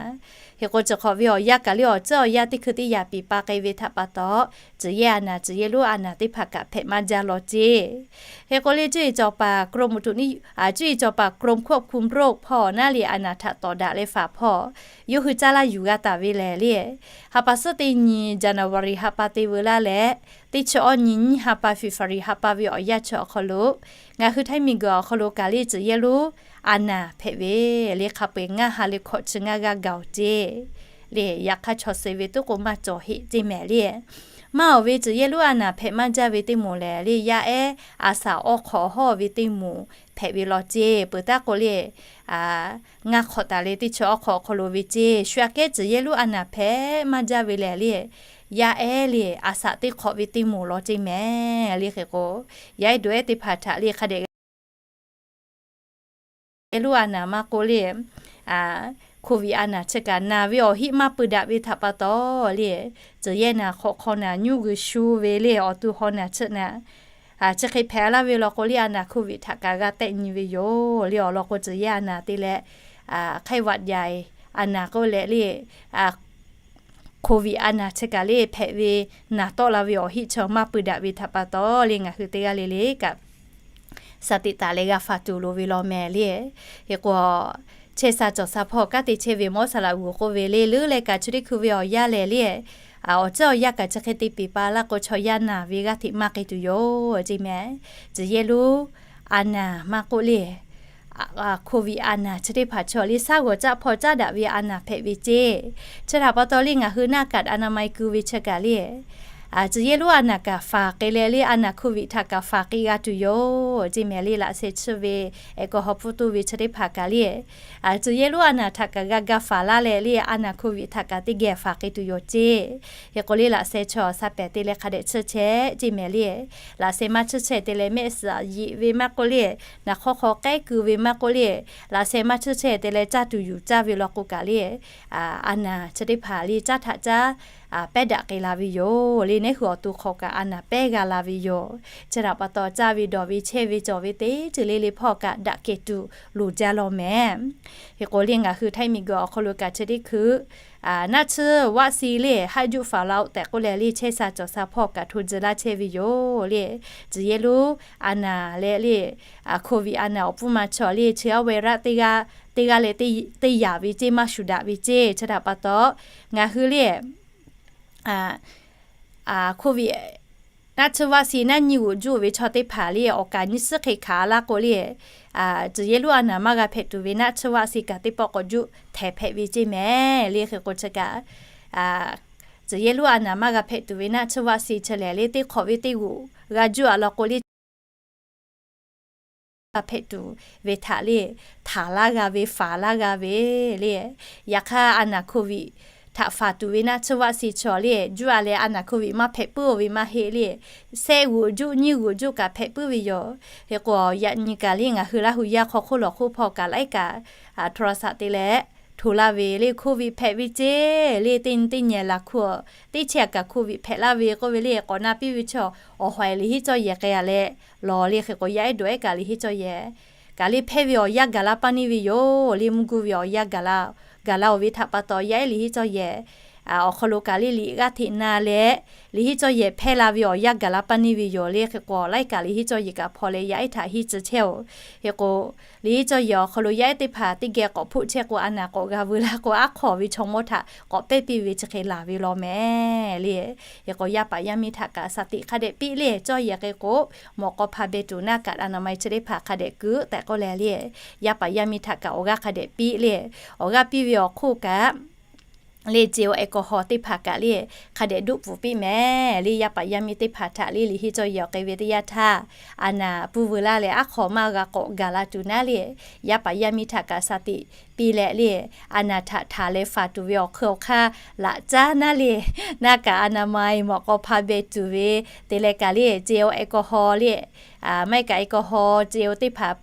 Hk'e k'o chi hk'awꞈ ve awˬ yanˇ kaꞈ le awˬ ceuˬ awˬ yanˇ teˇ hkui teˇ yaꞈ piˍ pa k'ai ve htaꞈ pa taw tcuh yehˇ a naˬ tcuh yehˇ lonˉ a naˬ teˇ hpaˍ kaꞈ hpehꞈ maˇ jaˇ law ceˇ. Hk'e k'o le cuˇ yiˍ cawˬ paˍ กรมอุตุนิ- cuˇ yiˍ cawˬ paˍ กรมควบคุมโรค hpawˇ naˉ le a naˬ htaꞈ tawˍ daꞈ leh faˍ hpawˇ yawˇ hui caˇ laˇ yuˬ g'a taˍ ve lehˬ le, ha pa suhˉ teˇ nyi January ha pa te veu laˇ leh teˇ chi awˇ nyi nyiˇ ha pa February ha pa ve awˬ yanˇ chi awˬ hk'aw lo ngaˬ hui Htaiˇ miˬguiˬ awˬ hk'aw lo kaꞈ le tcuh yehˇ lonˉ a naˬ hpehꞈ ve le hk'a peu-eˬ ngaˇ ha leh hkawꞈ chi ngaˇ g'aˇ gaˬ oˬ ceˇ le. Yaꞈ hk'aˇ chaw suh ve tuˉ k'o maˇ cawˬ heˆ ceˇ mehˍ le. Maˇ oˬ ve tcuh yehˇ lonˉ a naˬ hpehꞈ maˇ jaˇ ve teˇ moˍ lehˬ le yaˇ ehˉ a shaꞈ awˬ hk'awꞈ hawˇ ve teˇ moˍ hpehꞈ ve law ceˇ. Peuˬ taˉ k'o le ngaˇ hk'awꞈ taˍ leh teˇ chi awˬ hk'awꞈ awˬ hk'aw lo ve ceˇ. Shu aꞈ kehˉ tcuh yehˇ lonˉ a naˬ hpehꞈ maˇ jaˇ ve lehˬ le yaˇ ehˉ le a shaꞈ teˇ hk'awꞈ ve teˇ moˍ law ceˇ mehˍ le. Hk'e k'o yaˇ ehˉ dawˬ ehˉ teˇ hpaˍ htaꞈ le hk'a dehꞈ g'a yehˇ lonˉ a naˬ maˇ k'oˆ le, a, Covid a naˬ chi kaꞈ naˬ ve awˬ hiˆ maˇ pui daꞈ ve htaꞈ pa taw le, tcuhˬ yehˇ naˬ hk'awꞈ hk'aw naˬ nyuˇ g'uiˬ shu ve le awˬ to haw naˬ chi naˬ chi hk'e hpehꞈ laˇ ve law k'o le, a naˬ Covid htaꞈ kaꞈ g'a tehˆ nyi ve yoˬ le. Awˬ lawn k'o, tcuhˬ yehˇ a naˬ te leh ไข้หวัดใหญ่ a naˬ k'oˆ leh le, Covid a naˬ chi kaꞈ le hpehꞈ ve naˬ tawˆ la ve awˬ hiˆ chaw maˇ pui daꞈ ve htaꞈ pa taw le, ngaˬ hui teˇ g'aˇ le le kaꞈ สติ taˍ leh g'a faˍ tuˬ loˍ ve law mehˍ le. Hk'e k'o, chehˇ sha cawˬ sha hpawˇ kanˉ te chehˇ ve Mawˇ saˍ laꞈ g'uˬ k'oˆ ve le, leuˉ leh kaꞈ chi teˇ hkui ve awˬ yanˇ lehˬ le, awˬ ceuˬ awˬ yanˇ kaꞈ chi hk'e te piˍ pa laˇ k'o, chaw yaˇ naˬ ve g'aˇ hteꞈ maˇ k'ai tuˬ yoˬ ceˇ mehˍ. Tcuhˬ yehˇ lonˉ a naˬ maˇ k'oˆ le, Covid a naˬ chi teˇ hpaˍ chaw le shaˉ g'awˬ caˆ hpawˇ caˉ daꞈ ve a naˬ hpehꞈ ve ceˇ. Chi htaꞈ pa taw le, ngaˬ hui หน้ากากอนามัย ku ve chi kaꞈ le, tcuhˬ yehˇ lonˉ a naˬ kaꞈ faˍ k'ai leh le, a naˬ Covid htaꞈ kaꞈ faˍ k'ai g'a tuˬ yoˬ ceˇ mehˍ le. Laꞈ sheh chiˇ ve แอลกอฮอล์ pfuhˇ tuˇ ve chi teˇ hpaˍ kaꞈ le, tcuhˬ yehˇ lonˉ a naˬ htaꞈ kaꞈ g'a ga faˍ laˇ leh le, a naˬ Covid htaꞈ kaꞈ teˇ geh faˍ k'ai tuˬ yoˬ ceˇ. Hk'e k'o le, laꞈ sheh chaw sha pehˍ te leh hk'a dehꞈ chiˇ chehˇ ceˇ mehˍ le. Laꞈ sheh maˇ chiˇ chehˇ te leh mehˆ suhˍ yeꞈ ve maˇ k'oˆ le, naˬ hk'awˇ hk'aw k'ehˉ ku ve maˇ k'oˆ le, laꞈ sheh maˇ chiˇ chehˇ te leh caˇ tuˬ yuˬ caˇ ve law k'o kaꞈ le, a naˬ chi teˇ hpaˍ le caˉ htaꞈ caˉ pehˉ daꞈ k'ai la ve yoˬ le. Neˉ hui awˬ to hk'aw kaꞈ a naˬ pehˉ g'a la ve yoˬ. Chi htaꞈ pa taw, caˇ ve dawˬ ve chehˇ ve cawˬ ve teˇ ceuˬ le le hpawˇ kaꞈ daꞈ kehˬ tuˬ loˍ jaˇ law mehˍ. Hk'e k'o le, ngaˬ hui htaiˇ miˬguiˬ awˬ hk'aw lo kaꞈ chi teˇ hkui naˆ tsuhˇ vaˆ si le haˆ juˆ faˍ la-oˆ tehꞈ k'oˆ leh le, chehˇ sha cawˬ sha hpawˇ kaꞈ hto tcuh laˇ chehˇ ve yoˬ le. Tcuhˬ yehˇ lonˉ a naˬ leh le, Covid a naˬ awˬ pfuhˇ ma chaw le chi aˉ ve raˆ teˇ g'aˇ leh teˇ yaꞈ ve ceˇ, maˇ shuˍ daꞈ ve ceˇ. Chi htaꞈ pa taw, ngaˬ hui le Covid naˆ tsuhˇ vaˆ si naˆ nyiˇ g'uꞈ juˆ ve chaw teˇ hpaˍ le awˬ kaˍ nyiˇ suhˉ hk'e hkanˍ laˇ k'o le, tcuhˬ yehˇ lonˉ a naˬ maˇ g'a hpehꞈ tuˬ ve naˆ tsuhˇ vaˆ si kaꞈ teˇ pawˆ k'awꞈ juˆ htehˍ hpehꞈ ve ceˇ mehˍ le. Hk'e k'o chi kaꞈ, tcuhˬ yehˇ lonˉ a naˬ maˇ g'a hpehꞈ tuˬ ve naˆ tsuhˇ vaˆ si chi lehˬ le, teˇ hk'awꞈ ve teˇ g'uꞈ g'a juˆ a law k'o le, g'a hpehꞈ tuˬ ve htaꞈ le htaˍ laˇ g'a ve, faˍ laˇ g'a ve le. Yaꞈ hk'aˇ, a naˬ Covid htaꞈ faˍ tuˬ ve naˆ tsuhˇ vaˆ si chaw le juˆ a leh a naˬ Covid maˇ hpehꞈ puiˉ-o ve maˇ heˆ le. Sehˆ g'uꞈ juˆ nyiˇ g'uꞈ juˆ kaꞈ hpehꞈ puiˉ ve yoˬ. Hk'e k'o, yaꞈ nyi kaꞈ le ngaˬ hui Laˇ hu yaˇ hk'aw hk'oˆ lawˬ hk'oˆ hpawˇ kaꞈ laiˉ kaꞈ โทรศัพท์ te leh hto laˇ ve le, Covid hpehꞈ ve ceˇ le, teˇ nyi teˇ nyi laˬ hkuˇ teˇ chehˇ kaꞈ Covid hpehꞈ laˇ ve k'oˆ ve le, k'awꞈ na piˇ ve chaw awˬ hawˍ-e liꞈ henˇ cawˇ yehˬ k'ai a leh lawˬ le. Hk'e k'o, yaˇ ehˉ dawˬ ehˉ kaꞈ liꞈ henˇ cawˇ yehˬ kaꞈ le hpehˇ ve awˬ yanˇ gaˬ la paˇ neˇ ve yoˬ le. Mvuhˇ guˇ ve awˬ yanˇ gaˬ la, gaˬ la-oˬ ve htaꞈ pa taw, yaˇ ehˉ liꞈ henˇ cawˇ yehˬ awˬ hk'aw lo kaꞈ le liꞈ g'aˇ hteꞈ na leh, liꞈ henˇ cawˇ yehˬ hpehˇ la ve awˬ yanˇ gaˬ la paˇ neˇ ve yoˬ le. Hk'e k'o, laiˉ kaꞈ liꞈ henˇ cawˇ yehˬ kaꞈ hpaw leh yaˇ ehˉ htaꞈ henˇ tcuh chehˇ-oˬ. Hk'e k'o, liꞈ henˇ cawˇ yehˬ awˬ hk'aw lo yaˇ ehˉ teˇ hpaˍ teˇ geh k'awꞈ hpoˆ chehˇ k'o, a naˬ k'awꞈ g'a veu la k'o, aˉ hk'awꞈ ve chaw mawˇ htaꞈ k'awꞈ pehˇ piˇ ve chi hk'e laˬ ve law mehˍ le. Hk'e k'o, yaˇ paˍ yaˇ miˇ htaꞈ kaꞈ สติ hk'a dehꞈ piˇ le, cawˇ yehˬ k'ai k'o, mawꞈ k'aw hpa beh tuˬ หน้ากากอนามัย chi teˇ hpaˍ hk'a dehꞈ kuiˬ tehꞈ k'oˆ leh le, yaˇ paˍ yaˇ miˇ htaꞈ kaꞈ awˬ g'aˇ hk'a dehꞈ piˇ le. Awˬ g'aˇ piˇ ve awˬ hk'oˆ kaꞈ le เจล แอลกอฮอล์ teˇ hpaˍ kaꞈ le hk'a dehꞈ duˆ pfuhˍ piˇ mehˍ le. Yaˇ paˍ yaˇ miˇ teˇ hpaˍ htaꞈ le liꞈ henˇ cawˇ yehˬ awˬ k'ai ve teˇ yanˇ htaˇ, a naˬ pui veu laˇ leh aˉ hk'awꞈ maˇ g'a k'awꞈ gaˬ la tuˬ naˉ le, yaˇ paˍ yaˇ miˇ htaꞈ kaꞈ สติ piˇ leh le, a naˬ htaꞈ htaˍ leh faˍ tuˬ ve awˬ hk'eun awˬ hk'aˇ laꞈ caˉ naˉ le, หน้ากากอนามัย mawꞈ k'aw hpa beh tuˬ ve te leh kaꞈ le เจล แอลกอฮอล์ le, maˇ heˆ kaꞈ แอลกอฮอล์ เจล teˇ hpaˍ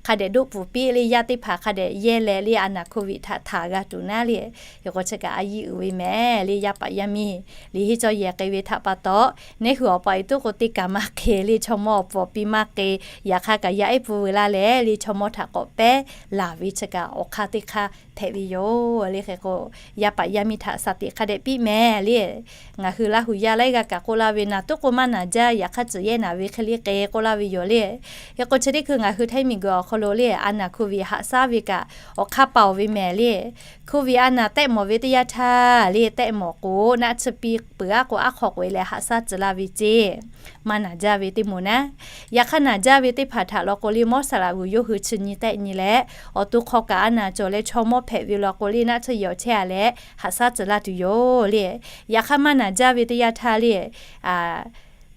hk'a dehꞈ duˆ pfuhˍ piˇ le, yaˇ teˇ hpaˍ hk'a dehꞈ yehˇ leh le, a naˬ Covid htaꞈ htaˍ g'a tuˬ naˉ le. Hk'e k'o chi kaꞈ a yiˇ uiˍ ve mehˍ le, yaˇ paˍ yaˇ miˇ liꞈ henˇ cawˇ yehˬ k'ai ve htaꞈ pa taw, neˉ hui awˬ pa e tuˉ k'o teˇ kaꞈ maˇ k'ai le, chaw mawˇ awˬ pfuhˍ piˇ maˇ k'ai. Yaꞈ hk'aˇ kaꞈ yaˇ ehˉ pui veu laˇ leh le, chaw mawˇ htaꞈ k'awꞈ pehˉ laˬ ve chi kaꞈ awˬ hk'aˇ teˇ hk'aˇ hpehꞈ ve yoˬ le. Hk'e k'o, yaˇ paˍ yaˇ miˇ htaꞈ สติ hk'a dehꞈ piˇ mehˍ le. Ngaˬ hui Laˇ hu yaˇ laiˉ g'aˇ kaꞈ k'oˆ laˇ ve, naˬ tuˉ k'o maˇ naˬ jaˇ, yaꞈ hk'aˇ tcuhˬ yehˇ naˬ ve hk'e le k'ai k'oˆ laˇ ve yoˬ le. Hk'e k'o chi teˇ hkui ngaˬ hui htaiˇ miˬguiˬ awˬ hk'aw lo le, a naˬ Covid haꞈ shaˉ ve kaꞈ awˬ hk'aˇ paoˬ ve mehˍ le. Covid a naˬ tehˆ mawˬ ve teˇ yanˇ htaˇ le, tehˆ mawˬ k'o naˆ tsuhˇ piˇ peuˬ-aˉ k'o, aˉ hk'awꞈ k'oꞈ e leh haꞈ shaˉ tcuh laˇ ve ceˇ. Maˇ naˬ jaˇ ve teˇ moˍ naˉ, yaꞈ hk'aˇ naˬ jaˇ ve teˇ hpaˍ htaꞈ law k'o le, mawˇ saˍ laꞈ g'uˬ yawˇ hui chi nyi tehˆ nyi leh, awˬ to hk'aw kaꞈ a naˬ cawˬ leh chaw mawˇ hpehꞈ ve law k'o le, naˆ tsuhˇ yehˬ awˬ chehˇ a leh haꞈ shaˉ tcuh laˇ tuˬ yoˬ le. Yaꞈ hk'aˇ maˇ naˬ jaˇ ve teˇ yanˇ htaˇ le,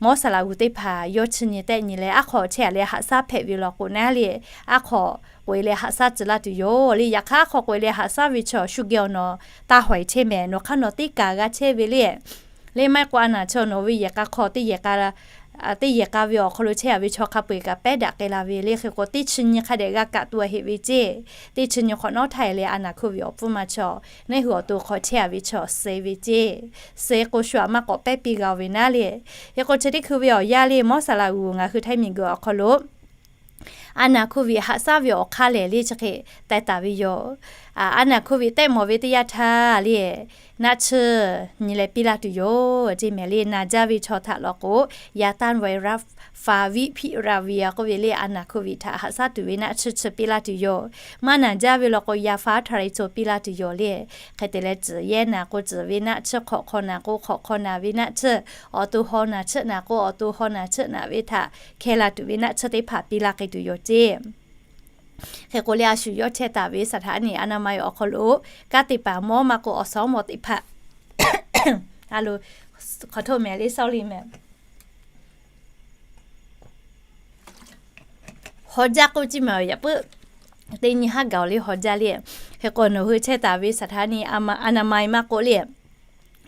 mawˇ saˍ laꞈ g'uˬ teˇ hpaˍ yawˇ chi nyi tehˆ nyi leh, aˉ hk'awꞈ chehˇ a leh haꞈ shaˉ hpehꞈ ve law k'o naˉ le, aˉ hk'awꞈ k'oꞈ e leh haꞈ shaˉ tcuh laˇ tuˬ yoˬ le. Yaꞈ hk'aˇ aˉ hk'awꞈ k'oꞈ e leh haꞈ shaˉ ve chaw shu geh awˬ nawˬ taˇ hawehˍ chehˇ mehˍ, nawˬ hk'aˇ nawˬ teˇ kaˬ g'a chehˇ ve le. Le maˇ heˆ k'o a naˬ chaw nawˬ ve yehˬ k'a hk'aw teˇ yehˬ k'a teˇ yehˬ k'a ve awˬ hk'aw lo chehˇ a ve chaw hk'a peu-eˬ kaꞈ pehˉ daꞈ k'ai la ve le. Hk'e k'o, teˇ chi nyi hk'a dehꞈ g'a kaꞈ tuˬ a heꞈ ve ceˇ. Teˇ chi nyi hk'awꞈ nawˉ htaˇ e leh a naˬ hkuˇ ve awˬ pfuhˇ ma chaw neˇ hui awˬ to hk'aw chehˇ a ve chaw suh ve ceˇ. Suh k'o, shu aꞈ maˇ k'awꞈ pehˉ piˇ g'a ve naˉ le. Hk'e k'o, chi teˇ hkui ve awˬ yanˇ le, mawˇ saˍ laꞈ g'uˬ ngaˬ hui htaiˇ miˬguiˬ awˬ hk'aw lo a naˬ hkuˇ ve haꞈ shaˉ ve awˬ hk'aˇ lehˬ le chi hk'e teh taˍ ve yoˬ. A naˬ hkuˇ ve tehˆ mawˬ ve teˇ yanˇ htaˇ le, naˆ tsuhˇ nyi leh piˇ laˇ tuˬ yoˬ ceˇ mehˍ le. Naˬ jaˇ ve chaw htaꞈ law k'o, yaˍ tanˇ vaiˍ raˆ faˍ viˆ hpiˆ raˍ ve a k'oˆ ve le, a naˬ hkuˇ ve htaꞈ haꞈ shaˉ tuˬ ve naˆ tsuhˇ chi piˇ laˇ tuˬ yoˬ. Maˇ naˬ jaˇ ve law k'o, yaˍ faˍ htaˇ raiˍ co piˇ laˇ tuˬ yoˬ le. Hk'e te leh, tcuhˬ yehˇ naˬ k'o tcuhˬ ve naˆ tsuhˇ, hk'awꞈ hk'aw naˬ k'o hk'awꞈ hk'aw naˬ ve naˆ tsuhˇ, awˬ to haw naˬ tsuhˇ naˬ k'o awˬ to haw naˬ tsuhˇ naˬ ve htaꞈ hkeh la tuˬ ve naˆ tsuhˇ teˇ hpaˍ piˇ laˇ k'ai tuˬ yoˬ ceˇ. Hk'e k'o le, a shu yawˇ chehˇ taˍ ve สถานีอนามัย awˬ hk'aw lo kanˉ te paˍ mawˇ maˇ k'o awˬ suhˍ awˬ mawˬ teˇ hpaˍ, a lo, hk'aw hto mehˍ le, sorry mehˍ, haw jaˇ k'oˆ ciˇ mehˍ yaꞈ puiˉ teˇ nyi haˉ gaˬ awˬ le haw jaˇ le. Hk'e k'o, nawˬ hui chehˇ taˍ ve สถานีอนามัย maˇ k'oˆ le,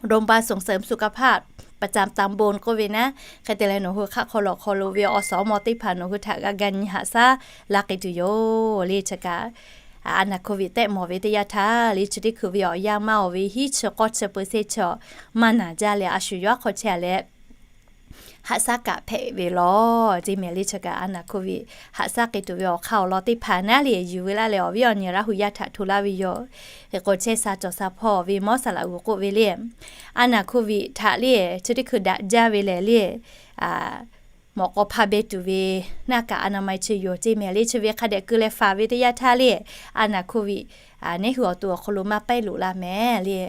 โรงพยาบาลส่งเสริมสุขภาพประจำตำบล k'oˆ ve naˉ, hk'e te leh nawˬ hui hk'aˆ hk'aw lawˬ hk'aw lo ve awˬ suhˍ awˬ mawˬ teˇ hpaˍ nawˬ hui htaꞈ g'a ga nyi haꞈ shaˉ laˇ k'ai tuˬ yoˬ le. Chi kaꞈ a naˬ hkuˇ ve tehˆ mawˬ ve teˇ yanˇ htaˇ le, chi teˇ hkui ve awˬ yanˇ maˇ oˬ ve hiˉ chi k'awˇ chi peu se chaw maˇ naˬ jaˇ leh a shu yawˇ hk'aw chehˇ a leh haꞈ shaˉ kaꞈ hpehꞈ ve law ceˇ mehˍ le. Chi kaꞈ a naˬ hkuˇ ve haꞈ shaˉ k'ai tuˬ ve awˬ hk'aˇ awˬ lawn teˇ hpaˍ naˉ le, yuˬ ve laˇ leh awˬ viˉ awˬ nyi Laˇ hu yaˇ htaꞈ hto laˇ ve yoˬ. Hk'e k'o, chehˇ sha cawˬ sha hpawˇ ve mawˇ saˍ laꞈ g'uˬ k'oˆ ve le, a naˬ hkuˇ ve htaꞈ le chi teˇ hkui daꞈ jaˇ ve lehˬ le, mawꞈ k'aw hpa beh tuˬ ve หน้ากากอนามัย chi yoˬ ceˇ mehˍ le. Chi ve hk'a dehꞈ keu leh faˍ ve teˇ yanˇ htaˇ le, a naˬ hkuˇ ve neˇ hui awˬ to awˬ hk'aw lo maˇ pehˉ loꞈ la mehˍ le.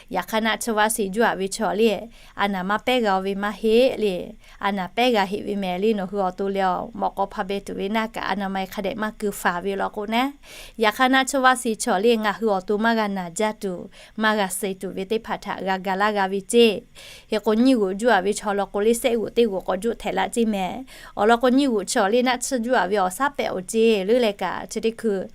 Yaꞈ hk'aˇ naˆ tsuhˇ vaˆ shiˍ juˇ a ve chaw le, a naˬ maˇ pehˉ g'a ve maˇ heˆ le. A naˬ pehˉ g'a heˆ ve mehˍ le. Nawˬ hui awˬ to leh a mawꞈ k'aw hpa beh tuˬ ve หน้ากากอนามัย hk'a dehꞈ maˇ keu faˍ ve law k'o naˉ, yaꞈ hk'aˇ naˆ tsuhˇ vaˆ shiˍ chaw le ngaˬ hui awˬ to maˇ g'a naˬ jaˇ tuˬ, maˇ g'a suh tuˬ ve teˇ hpaˍ htaꞈ g'a ga laˇ g'a ve ceˇ. Hk'e k'o, nyiˇ g'uꞈ juˇ a ve chaw law k'o le, sehˆ g'uꞈ teˇ g'uꞈ k'awꞈ juˆ htehꞈ laˇ ceˇ mehˍ. Awˬ lawn k'o, nyiˇ g'uꞈ chaw le naˆ tsuhˇ juˇ a ve awˬ shaˉ pehꞈ awˬ ceˇ leuˉ leh kaꞈ chi teˇ hkui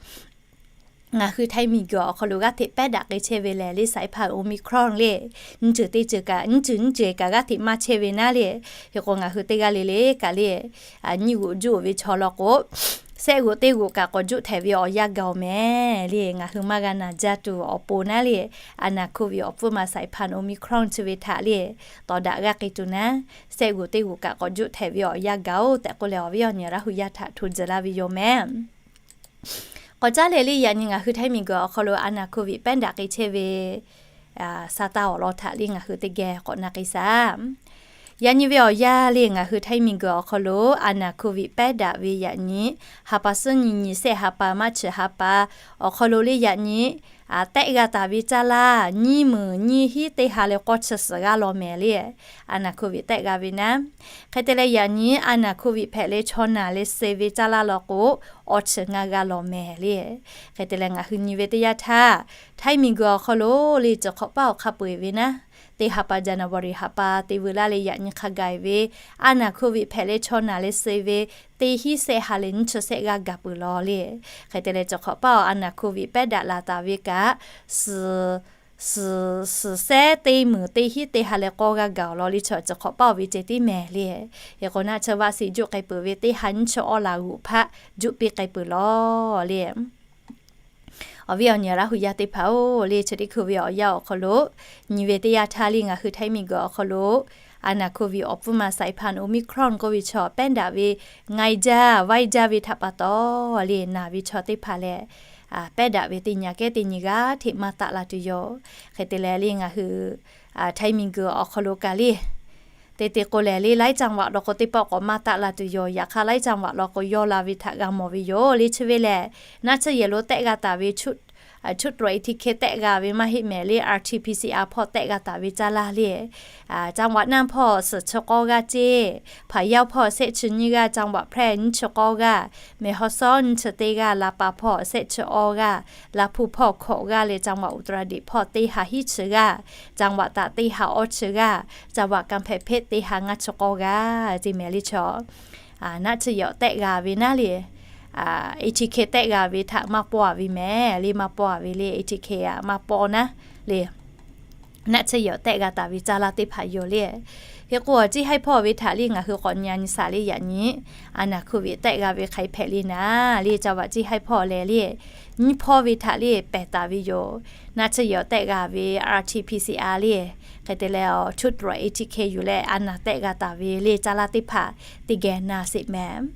ngaˬ hui htaiˇ miˬguiˬ awˬ hk'aw lo g'aˇ hteꞈ pehˉ daꞈ k'ai chehˇ ve lehˬ le, saiˍ hpaˇ Omicron le, nyiˇ ceuˬ teˇ ceuˬ kaꞈ, nyiˇ ceuˬ nyiˇ ceuˬ kaꞈ g'aˇ hteꞈ maˇ chehˇ ve naˉ le. Hk'e k'o, ngaˬ hui teˇ g'aˇ le le kaꞈ le, nyiˇ g'uꞈ juˇ oˬ ve chaw law k'o, sehˆ g'uꞈ teˇ g'uꞈ kaꞈ k'awꞈ juˆ htehꞈ ve awˬ yanˇ gaˬ oˬ mehˍ le. Ngaˬ hui maˇ g'a naˬ jaˇ tuˬ awˬ pon naˉ le, a naˬ hkuˇ ve awˬ pfuhˇ ma saiˍ hpaˇ Omicron chi ve htaꞈ le tawˍ daꞈ g'a k'ai tuˬ naˉ, sehˆ g'uꞈ teˇ g'uꞈ kaꞈ k'awꞈ juˆ htehꞈ ve awˬ yanˇ gaˬ oˬ tehꞈ k'oˆ leh awˬ viˉ awˬ nyi Laˇ hu yaˇ htaꞈ hto jehˬ laˇ ve yoˬ mehˍ. K'awꞈ caˉ leh le, yaꞈ nyi ngaˬ hui htaiˇ miˬguiˬ awˬ hk'aw lo a naˬ hkuˇ ve pehˉ daꞈ k'ai chehˇ ve sa taˇ awˬ lawn htaꞈ le ngaˬ hui teˇ geh k'awꞈ na k'ai shaˍ. Yaꞈ nyi ve awˬ yanˇ le ngaˬ hui htaiˇ miˬguiˬ awˬ hk'aw lo a naˬ hkuˇ ve pehˉ daꞈ ve yaꞈ nyi ha pa suhˉ nyi nyi sehˆ ha pa maˇ chi ha pa awˬ hk'aw lo le yaꞈ nyi tehˆ g'a taˍ ve caˇ laˇ nyiˇ meunˍ nyiˇ hiˉ teˇ ha leh k'awˇ chi suhˍ g'aˇ law mehˍ le. A naˬ hkuˇ ve tehˆ g'a ve naˉ, hk'e te leh yaꞈ nyi a naˬ hkuˇ ve hpehꞈ leh chaw naˬ leh suh ve caˇ laˇ law k'o, awˬ chi ngaˇ g'aˇ law mehˍ le. Hk'e te leh ngaˬ hui nyi ve teˇ yanˇ htaˇ, htaiˇ miˬguiˬ awˬ hk'aw lo le tcuh hk'awꞈ paˆ awˬ hk'a peu eˬ ve naˉ, teˇ ha pa January ha pa te veu laˇ leh yaꞈ nyi hk'a gaˬ ve a naˬ hkuˇ ve hpehꞈ leh chaw naˬ leh suh ve teˇ hiˉ sehˆ ha leh nyiˇ chi sehˆ g'aˇ gaˬ peuˬ law le. Hk'e te leh tcuh hk'awꞈ paˆ awˬ a naˬ hkuˇ ve pehˉ daꞈ laˬ taˍ ve kaꞈ, suhˍ suhˍ sehˉ teˇ meunˍ teˇ hiˉ teˇ ha leh k'awˇ g'aˇ gaˬ awˬ lawn le chaw tcuh hk'awꞈ paˆ oˬ ve ceh tiˉ mehˍ le. Hk'e k'o, naˆ tsuhˇ vaˆ shiˍ juˆ k'ai peuˬ ve teˇ ha nyiˇ chi awˇ laˬ g'uꞈ hpaˆ juˆ piˇ k'ai peuˬ law le. Awˬ viˉ awˬ nyi Laˇ hu yaˇ teˇ hpaˍ oˬ le, chi teˇ hkui ve awˬ yanˇ awˬ hk'aw lo nyi ve teˇ yanˇ htaˇ le ngaˬ hui htaiˇ miˬguiˬ awˬ hk'aw lo a naˬ hkuˇ ve awˬ pfuhˇ ma saiˍ hpaˇ Omicron k'oˆ ve chaw pehˉ daꞈ ve ngaiˇ jaˇ vaiˇ jaˇ ve htaꞈ pa taw le naˬ ve chaw teˇ hpaˍ lehˬ, pehˉ daꞈ ve teˇ nyi kehˉ teˇ nyi g'aˇ hteꞈ maˇ taˆ la tuˬ yoˬ. Hk'e te leh le ngaˬ hui htaiˇ miˬguiˬ awˬ hk'aw lo kaꞈ le te te k'o lehˬ le laiˉ จังหวัด law k'o teˇ pawˆ k'awꞈ maˇ taˆ la tuˬ yoˬ. Yaꞈ hk'aˇ laiˉ จังหวัด law k'o yawˇ la ve htaꞈ g'a mawˬ ve yoˬ le. Chi ve lehˬ, naˆ tsuhˇ yehˬ lo tehˆ g'a taˍ ve ชุดตรวจ เอทีเค tehˆ g'a ve maˇ heˆ mehˍ le, aer ti PCR hpawˇ tehˆ g'a taˍ ve caˇ laˇ le. จังหวัด naˆ hpawˇ suhˍ chi k'awˇ g'aˇ ceˇ, พะเยา hpawˇ sehˆ chi nyiˇ g'aˇ, จังหวัดแพร่ nyiˇ chi k'awˇ g'aˇ, แม่ฮ่องสอน nyiˇ chi teˇ g'aˇ, ลำปาง hpawˇ sehˆ chi awˇ g'aˇ, ลำพูน hpawˇ hkawꞈ g'aˇ leh จังหวัดอุตรดิตถ์ hpawˇ teˇ ha hiˉ chi g'aˇ, จังหวัดตาก teˇ ha awˇ chi g'aˇ, จังหวัดกำแพงเพชร teˇ ha ngaˇ chi k'awˇ g'aˇ ceˇ mehˍ le chaw. Naˆ tsuhˇ yehˬ tehˆ g'a ve naˉ le, etiquette tehˆ g'a ve htaꞈ maˇ pawˆ a ve mehˍ le, maˇ pawˆ a ve le, etiquette aꞈ maˇ pawˆ naˉ le. Naˆ tsuhˇ yehˬ tehˆ g'a taˍ ve caˇ laˇ teˇ hpaˍ yoˬ le. Hk'e k'o, Ciˇ haiˇ hpawˇ ve htaꞈ le ngaˬ hui k'awꞈ nyi a nyi shaˍ le yaꞈ nyi, a naˍ hkoˇ viꞈ tehˆ g'a ve hk'ai hpehꞈ le naˍ le, ca vaꞈ Ciˇ haiˇ hpawˇ lehˬ le, nyiˇ hpawˇ ve htaꞈ le pehˬ taˍ ve yoˬ. Naˆ tsuhˇ yehˬ awˬ tehˆ g'a ve R T P C R le, hk'e te leh awˬ ชุดตรวจ A T K yuˬ leh a naˍ tehˆ g'a taˍ ve le caˇ laˇ teˇ hpaˍ teˇ geh na sheˍ mehˍ.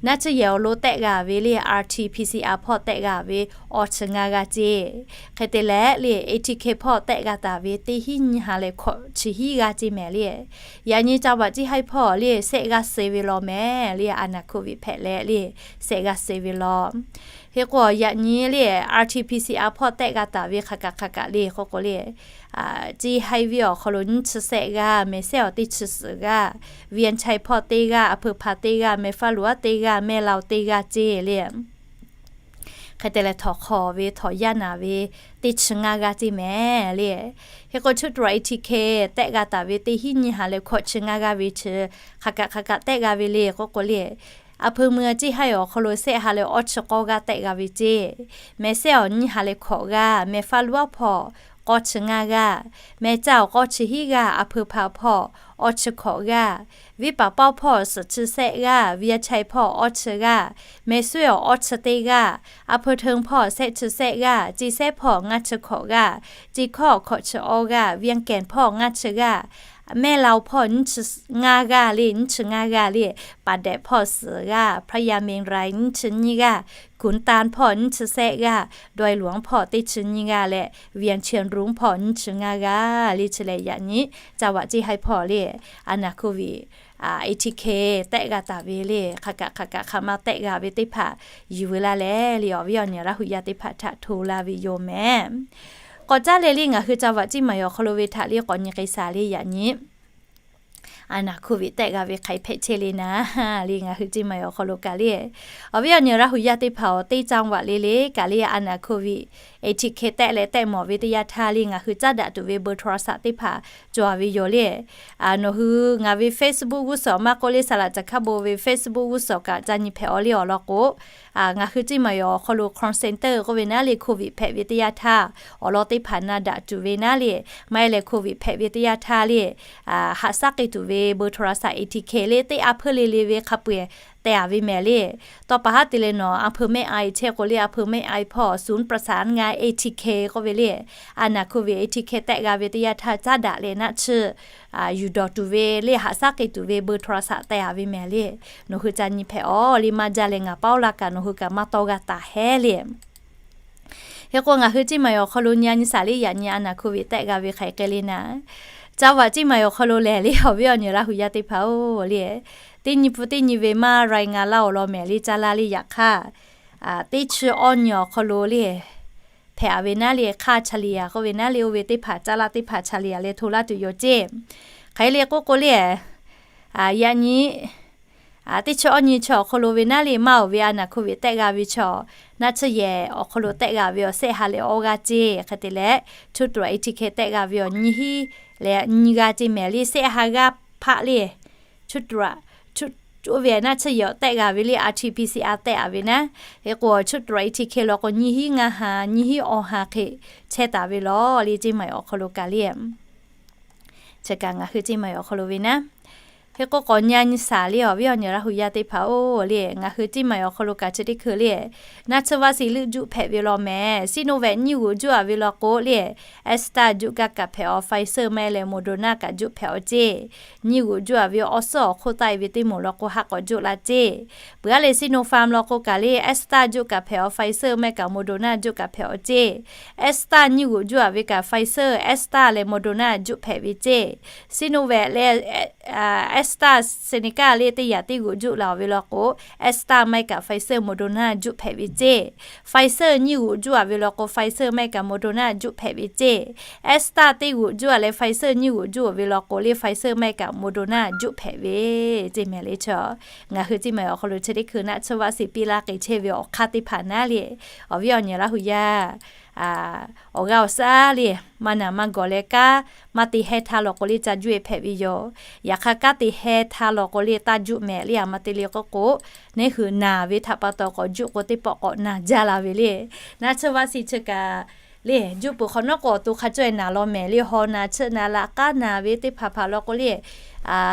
Naˆ tsuhˇ yehˬ awˬ lo tehˆ g'a ve le R T P C R hpawˇ tehˆ g'a ve awˇ chi ngaˇ g'aˇ ceˇ. Hk'e te leh le A T K hpawˇ tehˆ g'a taˍ ve teˇ hinˉ nyiˇ ha leh hkawꞈ chi hiˉ g'aˇ ceˇ mehˍ le. Yaꞈ nyi ca vaꞈ Ciˇ haiˇ hpawˇ le sehˆ g'aˇ suh ve law mehˍ le, a naˍ hkoˇ viꞈ hpehꞈ leh le sehˆ g'aˇ suh ve law. Hk'e k'o, yaꞈ nyi le R T P C R hpawˇ tehˆ g'a taˍ ve hk'aˬ kaꞈ hk'aˬ kaꞈ le k'oˆ k'o le, Ciˇ haiˇ ve awˬ hk'aw lo nyiˇ chi sehˆ g'aˇ, mehˬ sehˉ awˬ teˇ chi suhˍ g'aˇ, Vientiane hpawˇ teˇ g'aˇ, A Hpeu Hpa teˇ g'aˇ, mehˬ Faˉ Luˉ teˇ g'aˇ, mehˬ Laoˬ teˇ g'aˇ ceˇ le. Hk'e te leh htawnˍ hk'awꞈ ve htawnˍ yaˇ naˍ ve teˇ chi ngaˇ g'aˇ ceˇ mehˍ le. Hk'e k'o ชุดตรวจ A T K tehˆ g'a taˍ ve teˇ hinˉ nyiˇ ha leh hkawꞈ chi ngaˇ g'aˇ ve chi hk'aˬ kaꞈ hk'aˬ kaꞈ tehˆ g'a ve le k'oˆ k'o le, A Hpeu Mvuh Ciˇ haiˇ awˬ hk'aw lo sehˆ ha leh awˇ chi k'awˇ g'aˇ tehˆ g'a ve ceˇ. Mehˬ sehˉ awˬ nyiˇ ha leh hkawꞈ g'aˇ, mehˬ Faˉ Luˉ hpawˇ k'awˇ chi ngaˇ g'aˇ, mehˬ caˇ awˬ k'awˇ chi hiˉ g'aˇ, A Hpeu Hpa hpawˇ awˇ chi hkawꞈ g'aˇ, Viˉ Paˍ Pawˇ hpawˇ suhˍ chi sehˆ g'aˇ, Vientiane hpawˇ awˇ chi g'aˇ, mehˬ suˉ awˬ awˇ chi teˇ g'aˇ, A Hpeu Hteun hpawˇ sehˆ chi sehˆ g'aˇ, Ciˇ sehˉ hpawˇ ngaˇ chi hkawꞈ g'aˇ, Ciˇ hkawˇ hkawꞈ chi awˇ g'aˇ, Vientiane hpawˇ ngaˇ chi g'aˇ, mehˬ Laoˬ hpawˇ nyiˇ chi ngaˇ g'aˇ le, nyiˇ chi ngaˇ g'aˇ le, Paˍ dehꞈ hpawˇ suhˍ g'aˇ, Hpaˇ yaˇ mehˍ raiˍ nyiˇ chi nyiˇ g'aˇ, Kunˍ tan hpawˇ nyiˇ chi sehˆ g'aˇ, Daweh Luanˍ hpawˇ teˇ chi nyiˇ g'aˇ leh, Vientiane Rung hpawˇ nyiˇ chi ngaˇ g'aˇ le chi lehˬ yaꞈ nyi, ca vaꞈ Ciˇ haiˇ hpawˇ le, a naˍ hkoˇ viꞈ A T K tehˆ g'a taˍ ve le, hk'aˬ kaꞈ hk'aˬ kaꞈ hk'aˬ ma tehˆ g'a ve teˇ hpaˍ yuˬ veu laˇ leh le, awˬ viˉ awˬ nyi Laˇ hu yaˇ teˇ hpaˍ htaꞈ hto laˇ ve yoˬ mehˍ. K'awꞈ caˉ leh le ngaˬ hui ca vaꞈ Ciˇ ma yawˬ awˬ hk'aw lo ve htaꞈ le k'awꞈ nyi k'ai shaˍ le yaꞈ nyi, a naˍ hkoˇ viꞈ tehˆ g'a ve hk'ai hpehꞈ chehˇ le naˍ le, ngaˬ hui Ciˇ ma yawˬ awˬ hk'aw lo kaꞈ le, awˬ viˉ awˬ nyi Laˇ hu yaˇ teˇ hpaˍ awˬ teˇ caˇ vaꞈ le le kaꞈ le a naˍ hkoˇ viꞈ A T K tehˆ leh tehˆ mawˬ ve teˇ yanˇ htaˇ le ngaˬ hui caˉ daꞈ tuˬ ve เบอร์โทรศัพท์ teˇ hpaˍ cawˬ ve yoˬ le. Nawˬ hui ngaˬ ve Facebook g'uˇ suhˍ maˇ k'oˆ le, saˍ laꞈ caˬ hkaˇ bon ve Facebook g'uˇ suhˍ kaꞈ ca nyi hpehꞈ awˬ le awˬ lawn k'o, ngaˬ hui Ciˇ ma yawˬ awˬ hk'aw lo call center k'oˆ ve naˉ le, hkoˇ viꞈ hpehꞈ ve teˇ yanˇ htaˇ awˬ lawn teˇ hpaˍ na daꞈ tuˬ ve naˉ le, maˇ heˆ leh hkoˇ viꞈ hpehꞈ ve teˇ yanˇ htaˇ le, haꞈ shaˉ k'ai tuˬ ve เบอร์โทรศัพท์ A T K le teˇ a hpeuˇ le le ve hk'a peu-eˬ teh a ve mehˍ le. Tawˇ pa haˉ te leh nawˬ a hpeuˇ mehˆ ai chehˇ k'o le, a hpeuˇ mehˆ ai hpawˇ ศูนย์ประสานงาน A T K k'oˆ ve le, a naˍ hkoˇ viꞈ A T K tehˆ g'a ve teˇ yanˇ htaˇ caˉ daꞈ leh naˆ tsuhˇ yuˬ dawˬ tuˬ ve le, haꞈ shaˉ k'ai tuˬ ve เบอร์โทรศัพท์ teh a ve mehˍ le. Nawˬ hui ca nyi hpehꞈ awˬ le, maˇ jaˇ leh ngaˬ paˉ oˇ la kaꞈ nawˬ hui kaꞈ maˇ tawˇ g'a taˍ hehˉ le. Hk'e k'o ngaˬ hui Ciˇ ma yawˬ awˬ hk'aw lo nyi a nyi shaˍ le yaꞈ nyi a naˍ hkoˇ viꞈ tehˆ g'a ve hk'aiˬ k'ai le naˍ, ca vaꞈ Ciˇ ma yawˬ awˬ hk'aw lo lehˬ le, awˬ viˉ awˬ nyi Laˇ hu yaˇ teˇ hpaˍ-oˬ le, teˇ nyi pun teˇ nyi ve maˇ รายงาน laˇ awˬ lawn mehˍ le, caˇ laˇ le yaꞈ hk'aˇ, teˇ chi awˇ nyi awˬ hk'aw lo le hpehꞈ a ve naˉ le, hk'aˇ เฉลี่ย k'oˆ ve naˉ le, oˇ ve teˇ hpaˍ caˇ laˇ teˇ hpaˍ เฉลี่ย leh hto laˇ tuˬ yoˬ ceˇ. Hk'e le k'oˆ k'o le, yaꞈ nyi teˇ chi awˇ nyi chi awˬ hk'aw lo ve naˉ le maˇ oˬ ve a naˍ hkoˇ viꞈ tehˆ g'a ve chaw, naˆ tsuhˇ yehˬ awˬ hk'aw lo tehˆ g'a ve awˬ sehˆ ha leh awˇ g'aˇ ceˇ. Hk'e te leh ชุดตรวจ A T K tehˆ g'a ve awˬ nyiˇ hinˉ leh nyiˇ g'aˇ ceˇ mehˍ le, sehˆ ha g'aˇ hpaˆ le. ชุดตรวจ oˇ ve naˆ tsuhˇ yehˬ awˬ tehˆ g'a ve le, R T P C R tehˆ a ve naˉ. Hk'e k'o ชุดตรวจ A T K law k'o nyiˇ hinˉ ngaˇ ha, nyiˇ hinˉ awˇ ha hk'e chehˇ taˍ ve law le, Ciˇ ma yawˬ awˬ hk'aw lo kaꞈ le. Chi kaꞈ ngaˬ hui Ciˇ ma yawˬ awˬ hk'aw lo ve naˉ. Hk'e k'o k'awꞈ nyi a nyi shaˍ le, awˬ viˉ awˬ nyi Laˇ hu yaˇ teˇ hpaˍ-oˬ le, ngaˬ hui Ciˇ ma yawˬ awˬ hk'aw lo kaꞈ chi teˇ hkui le, naˆ tsuhˇ vaˆ siˍ leuˆ juˆ hpehꞈ ve law mehˍ. Sinovac nyiˇ g'uꞈ juˆ a ve law k'o le, Astra juˆ kaꞈ kaꞈ hpehꞈ awˬ, Pfizer maˇ heˆ leh Moderna kaꞈ juˆ hpehꞈ awˬ ceˇ. Nyiˇ g'uꞈ juˆ a ve awˬ suhˉ awˬ hk'oˆ taˆ e ve teˇ moˍ law k'o haˆ k'awꞈ juˆ la ceˇ. Peuˬ a leh Sinopharm law k'o kaꞈ le, Astra juˆ kaꞈ hpehꞈ awˬ, Pfizer maˇ heˆ kaꞈ Moderna juˆ kaꞈ hpehꞈ awˬ ceˇ. Astra nyiˇ g'uꞈ juˆ a ve kaꞈ Pfizer, Astra leh Moderna juˆ hpehꞈ ve ceˇ. Sinovac leh AstraZeneca le teˇ yaꞈ teˇ g'uꞈ juˆ la awˬ ve law k'o, Astra maˇ heˆ kaꞈ Pfizer, Moderna juˆ hpehꞈ ve ceˇ. Pfizer nyiˇ g'uꞈ juˆ a ve law k'o, Pfizer maˇ heˆ kaꞈ Moderna juˆ hpehꞈ ve ceˇ. Astra teˇ g'uꞈ juˆ a leh Pfizer nyiˇ g'uꞈ juˆ a ve law k'o le, Pfizer maˇ heˆ kaꞈ Moderna juˆ hpehꞈ ve ceˇ mehˍ le chaw. Ngaˬ hui Ciˇ ma yawˬ awˬ hk'aw lo chi teˇ hkui naˆ tsuhˇ vaˆ siˍ piˇ laˇ k'ai chehˇ ve awˬ hk'aˇ teˇ hpaˍ naˉ le, awˬ viˉ awˬ nyi Laˇ hu yaˇ awˬ g'aˇ awˬ shaˉ le, maˇ naˬ maˇ gawˬ leh kanˉ maˇ te heh htaˇ law k'o le ca juˆ e hpehꞈ ve yoˬ. Yaꞈ hk'aˇ kanˉ te heh htaˇ law k'o le taˇ juˆ mehˍ le, a ma te le k'oˆ k'o, neˇ hui naˬ ve htaꞈ pa taw k'awꞈ juˆ k'o teˇ pawˆ k'awꞈ naˬ jaˇ la ve le. Naˆ tsuhˇ vaˆ siˍ chi kaꞈ le, juˆ peuˬ hk'awꞈ nawˉ k'o awˬ to hk'a cawˇ e naˬ law mehˍ le, haw naˬ, chiˆ naˬ, laꞈ k'aˉ naˬ ve teˇ hpaˍ hpaˍ law k'o le,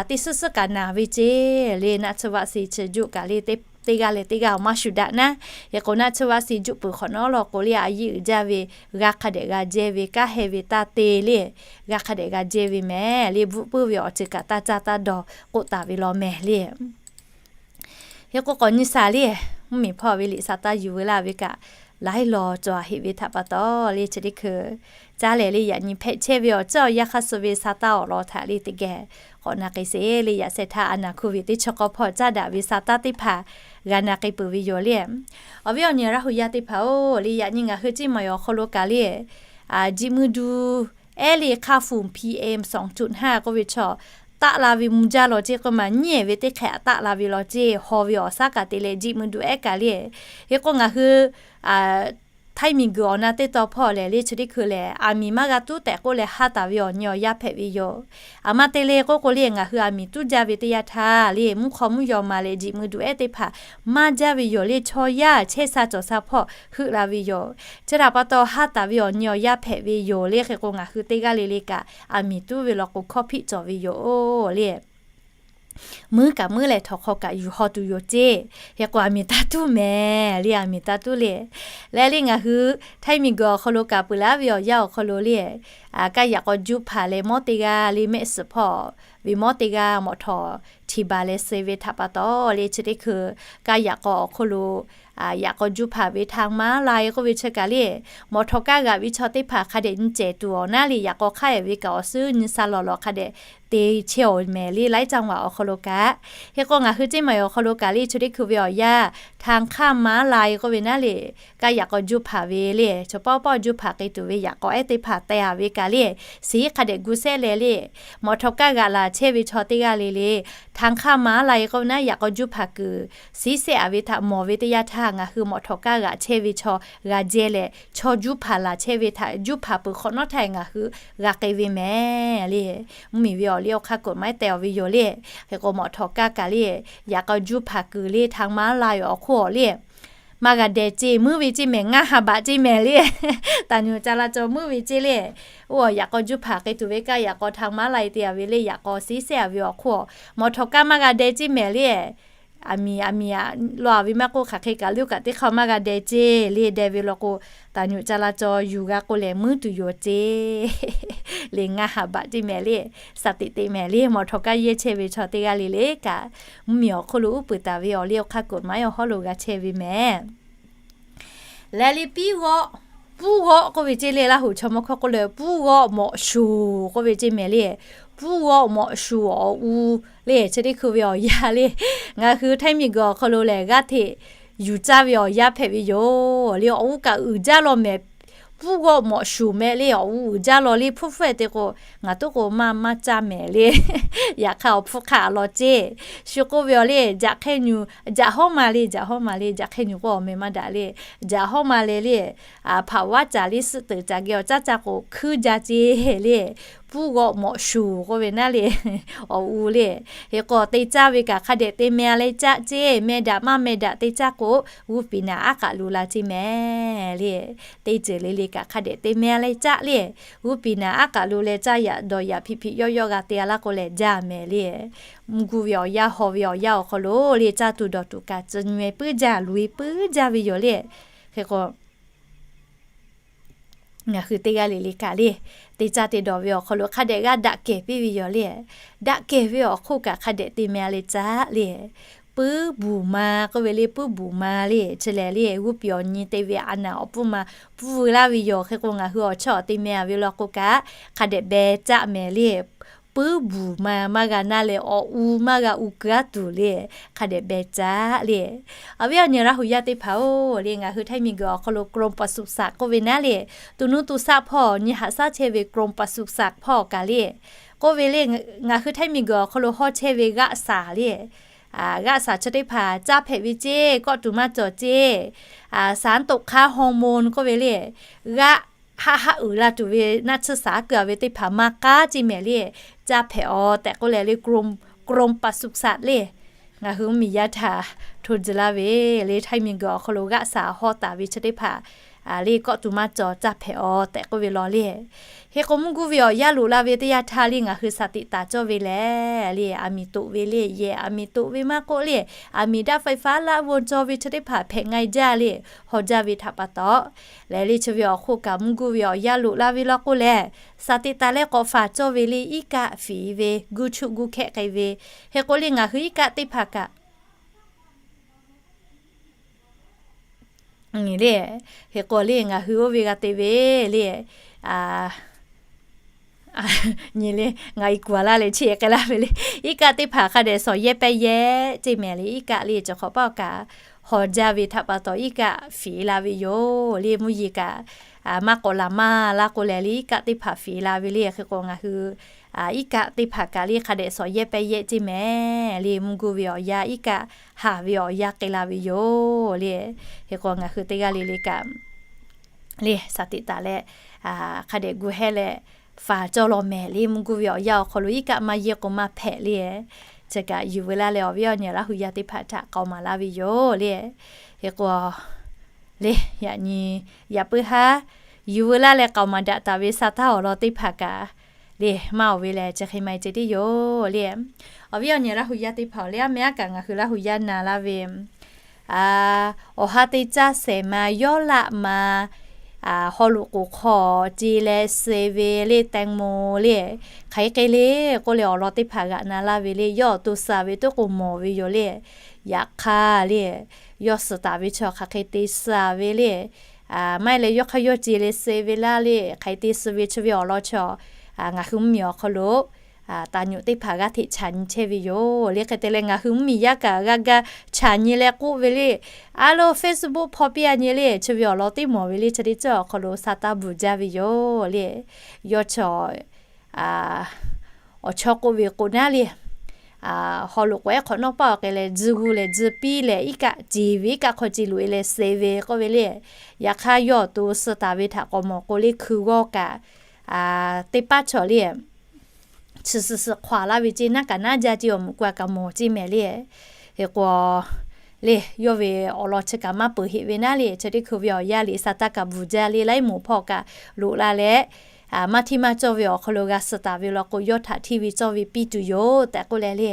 teˇ suhˉ suhˉ kaꞈ naˬ ve ceˇ le. Naˆ tsuhˇ vaˆ si chi juˆ kaꞈ le, teˇ g'aˇ leh teˇ g'aˇ awˬ maˇ shuˍ daꞈ naˉ. Hk'e k'o naˆ tsuhˇ vaˆ si juˆ peuˬ hk'awꞈ nawˉ law k'o le, a yiˇ uiˍ jaˇ ve g'a hk'a dehꞈ g'a jehˇ ve, kanˉ heh ve taˇ te le, g'a hk'a dehꞈ g'a jehˇ ve mehˍ le. Bvuhˆ puiˉ ve awˬ ceuˬ kaꞈ taˇ caˇ taˇ dawˬ k'oˆ taˍ ve law mehˍ le. Hk'e k'o k'awꞈ nyi shaˍ le, mvuhˇmiˬ hpawˇ ve liꞈ sa taˇ yuˬ veu laˇ ve kaꞈ, laiˉ law cawˬ heˆ ve htaꞈ pa taw le, chi teˇ hkui caˇ lehˬ le, yaꞈ nyi hpehꞈ chehˇ ve awˬ ceuˬ awˬ yanˇ hk'aˇ suh ve sa taˇ awˬ lawn htaꞈ le teˇ geh k'awꞈ na k'ai sheˍ le. Yaꞈ sheh htaˇ a naˬ hkuˇ ve teˇ chi k'awˇ hpawˇ caˇ daꞈ ve sa taˇ teˇ hpaˍ g'a na k'ai peuˬ ve yoˬ le. Awˬ viˉ awˬ nyi Laˇ hu yaˇ teˇ hpaˍ-oˬ le, yaꞈ nyi ngaˬ hui Ceˇ maˬ awˬ hk'aw lo kaꞈ le, jiˆ muiˇ duˬ ehˉ le hk'a fuˍ P M sawˍ cuꞈ hnaˇ k'oˆ ve chaw taˆ la ve mvuh jaˇ law ceˇ k'oˆ maˬ nyiˉ ehˍ ve teˇ hk'e taˆ la ve law ceˇ. Haw ve awˬ shaˉ kaꞈ te leh jiˆ muiˇ duˬ ehˉ kaꞈ le. Hk'e k'o ngaˬ hui Htaiˇ miˬguiˬ awˬ na teˇ taw hpawˇ lehˬ le, chi teˇ hkui lehˬ aˬ miˍ maˇ g'a tuˉ tehꞈ k'oˆ leh haˉ taˍ ve awˬ nyi awˬ yanˇ hpehꞈ ve yoˬ. Aˬ ma te le k'oˆ k'o le, ngaˬ hui aˬ miˍ tuˉ jaˇ ve teˇ yanˇ htaˇ le, mvuhˇ hk'aw mvuhˇ yaw ma leh jiˆ muiˇ duˬ ehˉ teˇ hpaˍ maˇ jaˇ ve yoˬ le. Chaw yaˇ chehˇ sha cawˬ sha hpawˇ heuˆ la ve yoˬ. Chi htaꞈ pa taw haˉ taˍ ve awˬ nyi awˬ yanˇ hpehꞈ ve yoˬ le. Hk'e k'o ngaˬ hui teˇ g'aˇ le le kaꞈ aˬ miˍ tuˉ ve law k'o hkawˇ hpiˆ cawˬ ve yoˬ le. Muiˉ kaꞈ muiˉ leh htawnˍ hk'aw kaꞈ yuˬ haw tuˬ yoˬ ceˇ. Hk'e k'o aˬ miˍ taˇ tuˉ mehˍ le, aˬ miˍ taˇ tuˉ le. Leh le ngaˬ hui Htaiˇ miˬguiˬ awˬ hk'aw lo kaꞈ peuˬ laˇ ve awˬ yanˇ awˬ hk'aw lo le, kaˇ yaꞈ k'aw juˇ hpaˍ leh mawˇ teˇ g'aˇ le mehˆ suhˍ hpawˇ ve mawˇ teˇ g'aˇ mawꞈ htawˍ htiˍ baˬ leh suh ve htaꞈ pa taw le, chi teˇ hkui kaˇ yaꞈ k'aw awˬ hk'aw lo yaꞈ k'aw juˇ hpaˍ ve htaꞈ maˇ la e k'oˆ ve chi kaꞈ le, mawꞈ htawˍ kaˇ g'aꞈ ve chaw teˇ hpaˍ hk'a dehꞈ nyi cehˬ tuˬ awˬ naˉ le, yaꞈ k'aw hk'aˇ ehˍ ve kaꞈ awˬ suhˉ nyi sha lawˬ lawˬ hk'a dehꞈ te chehˇ awˬ mehˍ le, laiˉ caˇ vaꞈ awˬ hk'aw lo kaꞈ. Hk'e k'o ngaˬ hui Ceˇ maˬ awˬ hk'aw lo kaꞈ le, chi teˇ hkui ve awˬ yanˇ htaꞈ hk'aˇ maˇ la e k'oˆ ve naˉ le, kaˇ yaꞈ k'aw juˇ hpaˍ ve le, chaw pawˆ pawˆ juˇ hpaˍ k'ai tuˬ ve yaꞈ k'aw ehˉ teˇ hpaˍ teh a ve kaꞈ le, shiˍ hk'a dehꞈ gu sehˉ leh le, mawꞈ htawˍ kaˇ g'aꞈ laˬ chehˇ ve chaw teˇ g'aˇ le le htaꞈ hk'aˇ maˇ la e k'oˆ ve naˉ, yaꞈ k'aw juˇ hpaˍ kuiˬ shiˍ sehˆ a ve htaꞈ mawˬ ve teˇ yanˇ htaˇ ngaˬ hui mawꞈ htawˍ kaˇ g'aꞈ chehˇ ve chaw g'a jehˇ leh, chaw juˇ hpaˍ laˬ chehˇ ve htaꞈ juˇ hpaˍ peuˬ hk'awꞈ nawˉ htaˇ ngaˬ hui g'a k'ai ve mehˍ le. Mvuhˇmiˬ ve awˬ liˇ awˬ hk'aˇ kuiˬ maˇ teh awˬ ve yoˬ le. Hk'e k'o mawꞈ htawˍ kaˇ kaꞈ le, yaꞈ k'aw juˇ hpaˍ kuiˬ le htaꞈ maˇ la e awˬ hk'oˆ awˬ le maˇ g'a deh ceˇ, muiˉ ve ceˇ mehˍ, ngaˇ ha baꞈ ceˇ mehˍ le. Taˍ nyuꞈ ca la caw muiˉ ve ceˇ le. Oˇ yaꞈ k'aw juˇ hpaˍ k'ai tuˬ ve kaˇ yaꞈ k'aw htaꞈ maˇ la e te a ve le, yaꞈ k'aw shiˍ sehˆ a ve awˬ hk'oˆ mawꞈ htawˍ kaˇ maˇ g'a deh ceˇ mehˍ le. Aˬ miˍ aˬ miˍ a law a ve maˇ k'oˆ, hk'aˬ hk'e kaꞈ leuˉ kaꞈ teˇ hk'aˇ maˇ g'a deh ceˇ le. Deh ve law k'o, taˍ nyuꞈ ca la caw yuˬ g'a k'oˆ leh muiˉ tuˬ yoˬ ceˇ le. Ngaˇ ha baꞈ ceˇ mehˍ le. Shaˍ tiꞈ te mehˍ le. Mawꞈ htawˍ kaˇ yehˇ chehˇ ve chaw teˇ g'aˇ le le kaꞈ, mvuhˇmiˬ awˬ hk'oˆ lo uˉ peunˍ taˍ ve awˬ liˇ awˬ hk'aˇ kuiˬ maˇ awˬ hawˉ lo g'a chehˇ ve mehˍ. Leh le piˉ g'awˆ, puˉ g'awˆ k'oˆ ve ceˇ le. Laˇ huˍ chaw mawˇ hkawˇ k'oˆ leh puˉ g'awˆ mawꞈ shuˍ k'oˆ ve ceˇ mehˍ le. Puˉ g'awˆ mawꞈ shuˍ awˬ u le, chi teˇ hkui ve awˬ yanˇ le, ngaˬ hui Htaiˇ miˬguiˬ awˬ hk'aw lo lehˬ g'aˇ hteꞈ yuˬ caˇ ve awˬ yanˇ hpehꞈ ve yoˬ le. Awˬ u kaꞈ uiˍ jaˇ law mehˍ. Puˉ g'awˆ mawꞈ shuˍ mehˍ le, awˬ u uiˍ jaˇ law le. Hpuˇ hpfuhˇ te k'o, ngaˬ toˉ k'o maˇ maˇ caˇ mehˍ le. Yaꞈ hk'aˇ awˬ hpfuhˇ hk'aˆ a law ceˇ. Shu k'oˆ ve awˬ le, jaꞈ hk'e nyu, jaꞈ hawˉ ma le, jaꞈ hawˉ ma le, jaꞈ hk'e nyu k'o awˬ meh maˇ daꞈ le. Jaꞈ hawˉ ma le le, hpaꞈ vaˉ caˍ le suhˆ teunˍ caˍ geh awˬ caˇ caˇ k'o hkuiˇ jaˇ ceˇ le. Puˉ g'awˆ mawꞈ shuˍ k'oˆ ve naˉ le, awˬ u le. Hk'e k'o te caˇ ve kaꞈ hk'a dehꞈ te meh a leh caˆ ceˇ. Meh daꞈ maˇ meh daꞈ te caˇ k'o, g'uˇ piˍ naˍ aˉ k'aꞈ lu la ceˇ mehˍ le. Teˇ ceuˬ le le kaꞈ hk'a dehꞈ te meh a leh caˆ le. G'uˇ piˍ naˍ aˉ k'aꞈ lu leh caˇ yaꞈ dawˬ yaꞈ hpiꞈ hpiꞈ yawˆ yawˆ g'a te a laˇ k'o lehˬ jaˇ mehˍ le. Mvuhˇ gu ve awˬ yanˇ haw ve awˬ yanˇ awˬ hk'aw lo le caˇ tuˬ dawˬ tuˬ kaꞈ tcuh nyi meh puiˉ jaˇ, luˬ e puiˉ jaˇ ve yoˬ le. Hk'e k'o ngaˬ hui teˇ g'aˇ le le kaꞈ le, te caˇ te dawˬ ve awˬ hk'aw lo hk'a dehꞈ g'a daꞈ kehˬ piˇ ve yoˬ le. Daꞈ kehˬ ve awˬ hk'oˆ kaꞈ hk'a dehꞈ te meh a leh caˆ le. Puiˉ buˬ ma k'oˆ ve le, puiˉ buˬ ma le, chi lehˬ le g'uˇ piˍ awˬ nyi te ve a naˍ awˬ pfuhˇ ma pfuhˇ ve laˇ ve yoˬ. Hk'e k'o ngaˬ hui awˬ chawˇ awˬ te meh a ve law k'o kaꞈ hk'a dehꞈ beh caˆ mehˍ le. Puiˉ buˬ ma maˇ g'a naˇ leh awˬ u maˇ g'a u keu a tuˬ le, hk'a dehꞈ beh caˆ le. Awˬ viˉ awˬ nyi Laˇ huˍ yaˇ teˇ hpaˍ-oˬ le, ngaˬ hui Htaiˇ miˬguiˬ awˬ hk'aw lo กรมปศุสัตว์ k'oˆ ve naˉ le, to nuˇ to shaˆ hpawˇ nyi haꞈ shaˉ chehˇ ve กรมปศุสัตว์ hpawˇ kaꞈ le, k'oˆ ve le, ngaˬ hui Htaiˇ miˬguiˬ awˬ hk'aw lo hawˇ chehˇ ve g'aˆ saˍ le. G'aˆ saˍ chi teˇ hpaˍ caˇ hpehꞈ ve ceˇ, kawˆ tuˬ maˇ cawˬ ceˇ. สารตกค้าง ฮอร์โมน k'oˆ ve le, g'aˆ haˆ haˆ uiˍ la tuˬ ve naˆ tsuhˇ saˍ kuiˬ a ve teˇ hpaˍ maˇ k'aˉ ceˇ mehˍ le. Caˇ hpehꞈ aw tehꞈ k'oˆ leh le กรมปศุสัตว์ le, ngaˬ hui mvuhˇmiˬ yaˇ htaꞈ hto tcuh laˇ ve le, Htaiˇ miˬguiˬ awˬ hk'aw lo g'aˆ saˍ hawˇ taˍ ve chi teˇ hpaˍ le kawˆ tuˬ maˇ cawˬ caˇ hpehꞈ-aw tehꞈ k'oˆ ve law le. Hk'e k'o mvuhˇ guˇ ve awˬ yanˇ loꞈ la ve teˇ yanˇ htaˇ le ngaˬ hui สติ taˍ cawˇ ve lehˬ le, aˬ miˍ toꞈ ve le, yehˬ aˬ miˍ toꞈ ve maˇ k'oˆ le, aˬ miˍ daꞈ ไฟฟ้า laˆ von cawˬ ve chi teˇ hpaˍ hpehꞈ nga jaˇ le, haw jaˇ ve htaꞈ pa taw, lehˬ le chi ve awˬ hk'oˆ kaꞈ mvuhˇ guˇ ve awˬ yanˇ loꞈ la ve law k'o lehˬ, สติ taˍ leh k'awꞈ faˍ cawˇ ve le iˉ kaˆ fiˍ ve guˇ chuˆ guˇ hkehˆ k'ai ve. Hk'e k'o le ngaˬ hui iˉ kaˆ teˇ hpaˍ kaꞈ le, hk'e k'o le ngaˬ hui oˇ ve g'a te ve le, nyi le, ngaˬ i kuˬ a laˇ leh chi k'ai laˇ ve le, iˉ kaˆ teˇ hpaˍ hk'a dehꞈ shawˍ yehˇ pehˇ yehˇ ceˇ mehˍ le, iˉ kaˆ le cawˬ hk'awꞈ paˆ kaꞈ haw jaˇ ve htaꞈ pa taw iˉ kaˆ fiˍ la ve yoˬ le, mvuhˇ yeˬ kaꞈ maˇ k'awꞈ laˬ maˇ laˇ k'o lehˬ le iˉ kaˆ teˇ hpaˍ fiˍ la ve le. Hk'e k'o ngaˬ hui iˉ kaˆ teˇ hpaˍ kaꞈ le hk'a dehꞈ shawˍ yehˇ pehˇ yehˇ ceˇ mehˍ le, mvuhˇ guˇ ve awˬ yanˇ iˉ kaˆ haˍ ve awˬ yanˇ k'ai la ve yoˬ le. Hk'e k'o ngaˬ hui teˇ g'aˇ le le kaꞈ le สติ taˍ leh hk'a dehꞈ gu hehˇ leh faˍ cawˇ law mehˍ le, mvuhˇ guˇ ve awˬ yanˇ awˬ hk'aw lo iˉ kaˆ maˇ yehˇ k'o maˇ hpehꞈ le. Chi kaꞈ yuˬ veu laˇ leh awˬ viˉ awˬ nyi Laˇ hu yaˇ teˇ hpaˍ htaꞈ k'aoˍ maˍ laˇ ve yoˬ le. Hk'e k'o le, yaꞈ nyi yaꞈ puiˉ haˉ yuˬ veu laˇ leh k'aoˍ maˍ daꞈ taˍ ve sa taˇ awˬ lawn teˇ hpaˍ kaꞈ le maˇ oˬ ve lehˬ chi hk'e maˇ heˆ ceh tiˉ yoˬ le. Awˬ viˉ awˬ nyi Laˇ hu yaˇ teˇ hpaˍ awˬ le aˉ meh aˉ kaꞈ ngaˬ hui Laˇ hu yaˇ na laˇ ve awˬ ha te caˇ shehˍ ma yawˇ laˆ ma haw loꞈ k'oˍ hk'aw ce leh suh ve le แตงโม le, hk'aˬ hk'e le k'oˆ leh awˬ lawn teˇ hpaˍ g'aꞈ na laˇ ve le, yawˇ awˬ to suh ve toˉ k'o mawˬ ve yoˬ le. Yaꞈ hk'aˇ le, yawˇ suh taˍ ve chaw hk'aˬ hk'e te suh ve le, maˇ heˆ leh yawˇ hk'aˇ yawˇ ce leh suh ve laˇ le, hk'aˬ hk'e te suh ve chi ve awˬ lawn chaw ngaˬ hui mvuhˇ miˬ awˬ hk'aw lo taˍ nyoꞈ teˇ hpaˍ g'aˇ hteꞈ chaꞈ nyi chehˇ ve yoˬ le. Hk'e te leh ngaˬ hui mvuhˇ miˬ yaˇ kaꞈ g'a ga chaꞈ nyi leh k'oˆ ve le, a lo Facebook hpawˇ piˇ a nyi le, chi ve awˬ lawn teˇ mawˬ ve le, chi teˇ ceuˬ awˬ hk'aw lo sa taˇ bvuhˬ jaˇ ve yoˬ le. Yawˇ chaw awˬ chawˇ k'oˆ ve k'o naˉ le, haw loꞈ k'oˍ ehˉ hk'awꞈ nawˉ paˆ awˬ k'ai leh tzuh g'uˇ leh tzuh piˇ leh iˉ kaˆ ce ve iˉ kaˆ hk'aw ce loꞈ e leh suh ve k'oˆ ve le. Yaꞈ hk'aˇ yawˇ awˬ to suh taˍ ve htaꞈ k'awꞈ mawˬ k'o le hkui g'awˇ kaꞈ teˇ paˉ chaw le chi suh suh hk'aw laˇ ve ceˇ, naˉ kaꞈ naˉ jaˇ ceˇ, awˬ muꞈ k'o a kaꞈ mawˬ ceˇ mehˍ le. Hk'e k'o le, yawˇ ve awˬ lawn chi kaꞈ maˇ peuˬ heˆ ve naˉ le, chi teˇ hkui ve awˬ yanˇ liꞈ sa taˇ kaꞈ bvuhˬ jaˇ le, laiˉ moˍ hpawˇ kaꞈ loꞈ la leh maˇ hteˇ maˇ cawˇ ve awˬ hk'aw lo g'a suh taˍ ve law k'o yawˇ htaꞈ hteˇ ve cawˇ ve piˇ tuˬ yoˬ tehꞈ k'oˆ leh le,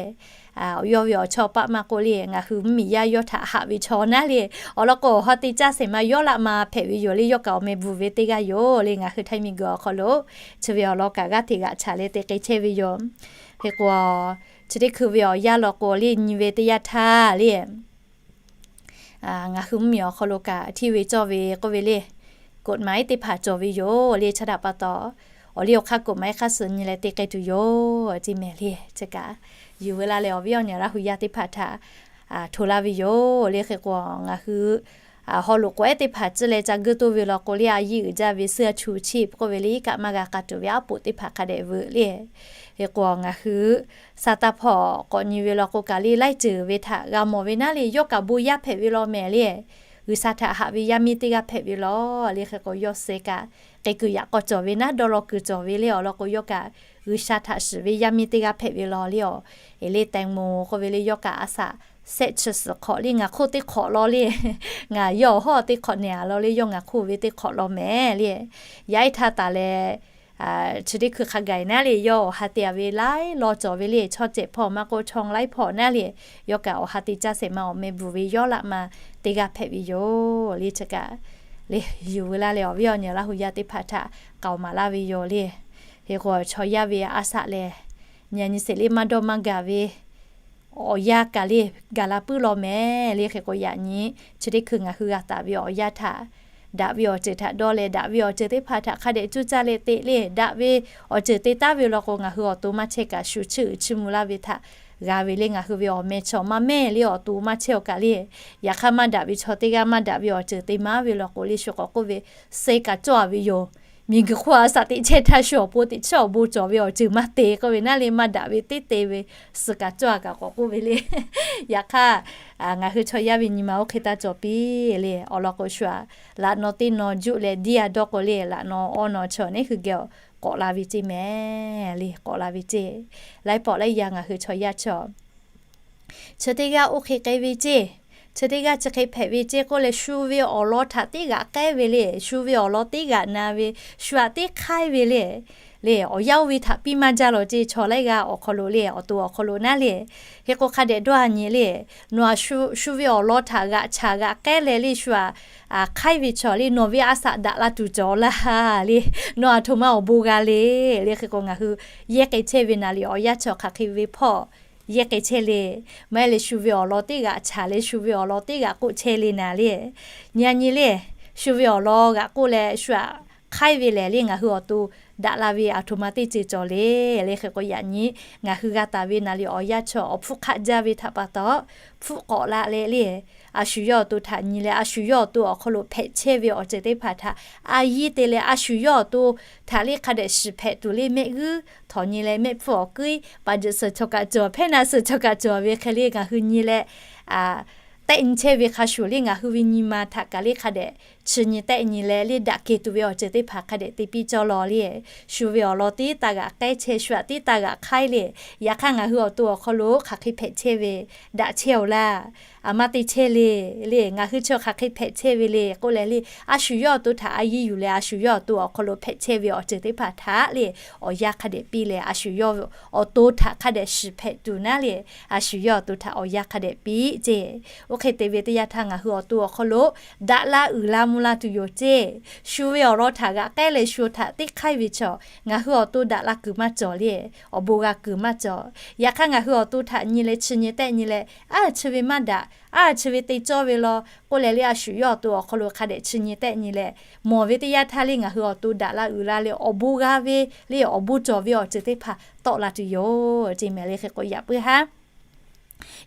yawˇ ve awˬ chawˇ paˆ maˇ k'oˆ le, ngaˬ hui mvuhˇ miˬ yaˇ yawˇ htaꞈ haꞈ ve chaw naˉ le, awˬ lawn k'o awˬ ha te caˇ shehˍ ma yawˇ laˆ ma hpehꞈ ve yoˬ le, yawˇ kaꞈ awˬ meh bvuhˬ ve teˇ g'aˇ yoˬ le, ngaˬ hui htaiˇ miˬ guiˬ awˬ hk'aw lo chi ve awˬ lawn kaꞈ g'aˇ hteꞈ g'aꞈ chaꞈ leh te k'ai chehˇ ve yoˬ. Hk'e k'o chi teˇ hkui ve awˬ yanˇ law k'o le nyi ve teˇ yanˇ htaˇ le ngaˬ hui mvuhˇ miˬ awˬ hk'aw lo kaꞈ hteˇ ve cawˇ ve k'oˆ ve le, กฎหมาย teˇ hpaˍ cawˬ ve yoˬ le. Chi htaꞈ pa taw awˬ liˇ awˬ hk'aˇ กฎหมาย hk'aˇ suh nyi leh te k'ai tuˬ yoˬ ceˇ mehˍ le. Chi kaꞈ yuˬ veu la leh awˬ viˉ awˬ nyi Laˇ hu yaˇ teˇ hpaˍ htaꞈ hto laˇ ve yoˬ le. Hk'e k'o ngaˬ hui haw loꞈ k'oˍ ehˉ teˇ hpaˍ ciˇ leh ca guˇ toˇ ve law k'o le a yiˇ uiˍ jaˇ ve suhˇ a chu chi k'oˆ ve le iˉ kaˆ maˇ g'a k'a tuˬ ve aˉ poꞈ teˇ hpaˍ hk'a dehꞈ veuꞈ le. Hk'e k'o ngaˬ hui sa taˇ hpawˇ k'awꞈ nyi ve law k'o kaꞈ le laiˉ ceuˬ ve htaꞈ g'a mawˬ ve naˉ le, yawˇ kaꞈ bon yaˇ hpehꞈ ve law mehˍ le. G'uiˬsha htaꞈ haꞈ ve yaˇ miˇ teˇ g'aˇ hpehꞈ ve law le. Hk'e k'o yawˇ suh kaꞈ k'e kuiˬ yaꞈ k'aw cawˬ ve naˉ dawˇ law kuiˬ cawˬ ve le awˬ lawn k'o yawˇ kaꞈ G'uiˬsha htaꞈ shiˍ ve yaˇ miˇ teˇ g'aˇ hpehꞈ ve law le. Awˬ e le แตงโม k'oˆ ve le yawˇ kaꞈ a shaꞈ shehˆ chi suhˍ hk'awꞈ le ngaˬ hk'oˆ teˇ hk'awꞈ law le. Ngaˬ yawˇ awˬ hawˉ teˇ hk'awꞈ nehˬ a law le yawˇ ngaˬ hk'oˆ ve teˇ hk'awꞈ law mehˍ le. Yaˇ ehˉ htaˇ taˍ leh chi teˇ hkui hk'a gaˬ naˉ le yawˇ awˬ ha te a ve laiˉ law cawˬ ve le, chaw cehˬ hpawˇ maˇ k'oˆ chaw laiˉ hpawˇ naˉ le, yawˇ kaꞈ awˬ ha te caˇ shehˍ ma awˬ meh bvuhˬ ve yawˇ laꞈ ma teˇ g'aˇ hpehꞈ ve yoˬ le. Chi kaꞈ le yuˬ veu la leh awˬ viˉ awˬ nyi Laˇ hu yaˇ teˇ hpaˍ htaꞈ k'aoˍ maˍ laˇ ve yoˬ le. Hk'e k'o chaw yaˇ ve a shaꞈ lehˬ nyi nyi sheˍ le maˇ dawˇ maˇ gaˬ ve awˬ yanˇ kaꞈ le gaˬ la puiˉ law mehˍ le. Hk'e k'o yaꞈ nyi chi teˇ hkui ngaˬ hui g'a taˍ ve awˬ yanˇ htaꞈ daꞈ ve awˬ ceuˬ htaꞈ dawˇ leh daꞈ ve awˬ ceuˬ teˇ hpaˍ htaꞈ hk'a dehꞈ cuˇ caˇ leh teꞈ le daꞈ ve awˬ ceuˬ te taˉ ve law k'o ngaˬ hui awˬ to maˇ chehˇ kaꞈ shu chiˇ uiˍ chiˇ mvuh laˇ ve htaꞈ g'a ve le. Ngaˬ hui ve awˬ meh chaw maˇ mehˇ le awˬ to maˇ chehˇ aˬ kaꞈ le, yaꞈ hk'aˇ maˇ daꞈ ve chaw teˇ g'aˇ maˇ daꞈ ve awˬ ceuˬ te maˍ ve law k'o le shu k'awꞈ k'oˆ ve suh kaꞈ cawˇ a ve yoˬ. Miˬguiˬ hk'oˆ a shaꞈ teꞈ chehˇ htaˇ shu awˬ pon teꞈ chiˇ awˬ bon cawˬ ve awˬ ceuˬ maˇ te k'oˆ ve naˉ le maˇ daꞈ ve teˇ te ve suh kaꞈ cawˇ a kaꞈ k'awꞈ k'oˆ ve le. Yaꞈ hk'aˇ ngaˬ hui chaw yaˇ ve nyi ma oˇ hk'e taˇ cawˬ piˇ le. Awˬ lawn k'o shu a laꞈ naw teˇ naw juˆ leh diˇ a dawˇ k'o le laꞈ naw awˇ naw chaw neˉ hui geh k'awꞈ la ve ceˇ mehˍ le. K'awꞈ la ve ceˇ. Laiˉ pawˆ laiˉ yaˇ ngaˬ hui chaw yaˇ chaw chi teˇ g'aˇ oˇ hk'e k'ai ve ceˇ. Chi teˇ g'aˇ chi hk'e hpehꞈ ve ceˇ k'oˆ leh, shu ve awˬ lawn htaꞈ teˇ g'aꞈ k'ehˉ ve le, shu ve awˬ lawn teˇ g'aꞈ na ve, shu htaꞈ teˇ hk'aiˉ ve le, le awˬ yanˇ oˇ ve htaꞈ piˇ maˇ jaˇ lawˬ ceˇ. Chaw laiˉ g'aˇ awˬ hk'aw lo le, awˬ to awˬ hk'aw lo naˉ le, hk'e k'o hk'a dehꞈ dawˇ a nyi le, nawˬ shu ve awˬ lawn htaꞈ g'aꞈ chaꞈ g'aꞈ k'ehˉ leh le, shu htaꞈ hk'aiˉ ve chaw le, nawˬ ve a shaꞈ daꞈ la tuˬ cawˬ laˇ le, nawˬ aˬ htoꞈ ma awˬ bon g'a le, le hk'e k'o ngaˬ hui yehˇ k'ai chehˇ ve naˍ liꞈ awˬ yanˇ chi hk'aˬ hk'e ve hpawˇ yehˇ k'ai chehˇ le. Maˇ heˆ leh shu ve awˬ lawn teˇ g'aꞈ chaꞈ leh shu ve awˬ lawn teˇ g'aꞈ k'oˆ chehˇ le naˍ le, nyi a nyi le, shu ve awˬ lawn g'aꞈ k'oˆ leh shu htaꞈ hk'aiˉ ve lehˬ le, ngaˬ hui awˬ to daꞈ la ve aˬ htoꞈ ma teˇ ceuˬ cawˬ le, le hk'e k'o yaꞈ nyi ngaˬ hui g'a taˍ ve naˍ liꞈ awˬ yanˇ chi awˬ hpfuhˇ hk'aˆ jaˇ ve htaꞈ pa taw, hpfuhˆ k'awꞈ la leh le, a shu yawˇ awˬ to htaꞈ nyi leh a shu yawˇ awˬ to awˬ hk'aw lo hpehꞈ chehˇ ve awˬ ceuˬ teˇ hpaˍ htaꞈ a yiˇ te leh a shu yawˇ awˬ to htaꞈ le hk'a dehꞈ shiˍ hpehꞈ tuˬ le, mehˆ g'uiˇ htawnˍ nyi leh mehˆ hpfuhˇ awˬ kuiˉ, paˍ jeuꞈ suhˍ chaw kaꞈ cawˬ, hpehˇ na suhˍ chaw kaꞈ cawˬ ve hk'e le ngaˬ hui nyi leh tehˆ nyi chehˇ ve hk'a shuˍ le, ngaˬ hui ve nyi ma htaꞈ kaꞈ le hk'a dehꞈ chi nyi tehˆ nyi leh le, daꞈ kehˬ tuˬ ve awˬ ceuˬ teˇ hpaˍ hk'a dehꞈ te piˇ cawˇ law le. Shu ve awˬ lawn tiˉ taˇ g'aꞈ k'ehˉ chehˇ, shu htaꞈ tiˉ taˇ g'aꞈ k'ehˉ le. Yaꞈ hk'aˇ ngaˬ hui awˬ to awˬ hk'aw lo hk'aˬ hk'e hpehꞈ chehˇ ve, daꞈ chehˇ-oˬ laˇ, a maˇ te chehˇ le, le ngaˬ hui chi hk'aˬ hk'e hpehꞈ chehˇ ve le k'oˆ leh le, a shu yawˇ awˬ to htaꞈ a yiˇ yuˬ leh a shu yawˇ awˬ to awˬ hk'aw lo hpehꞈ chehˇ ve awˬ ceuˬ teˇ hpaˍ htaꞈ le awˬ yanˇ hk'a dehꞈ piˇ leh, a shu yawˇ awˬ to htaꞈ hk'a dehꞈ shiˍ hpehꞈ tuˬ naˉ le, a shu yawˇ awˬ to htaꞈ awˬ yanˇ hk'a dehꞈ piˇ ceˇ. Oˇ hk'e te ve teˇ yanˇ htaˇ ngaˬ hui awˬ to awˬ hk'aw lo daꞈ la uiˍ la mvuh la tuˬ yoˬ ceˇ. Shu ve awˬ lawn htaꞈ g'aꞈ k'ehˉ leh shu htaꞈ teˇ hk'aiˉ ve chaw ngaˬ hui awˬ to daꞈ la kuiˬ maˇ cawˬ le, awˬ bon g'a kuiˬ maˇ cawˬ. Yaꞈ hk'aˇ ngaˬ hui awˬ to htaꞈ nyi leh chi nyi tehˆ nyi leh, a chi ve maˇ daꞈ, a chi ve te cawˇ ve law k'oˆ leh le, a shu yawˇ awˬ to awˬ hk'aw lo hk'a dehꞈ chi nyi tehˆ nyi leh, mawˬ ve teˇ yanˇ htaˇ le ngaˬ hui awˬ to daꞈ la uiˍ la leh awˬ bon g'a ve le, awˬ bon cawˬ ve awˬ ceuˬ teˇ hpaˍ tawˆ la tuˬ yoˬ ceˇ mehˍ le hk'e k'o yaꞈ puiˉ haˉ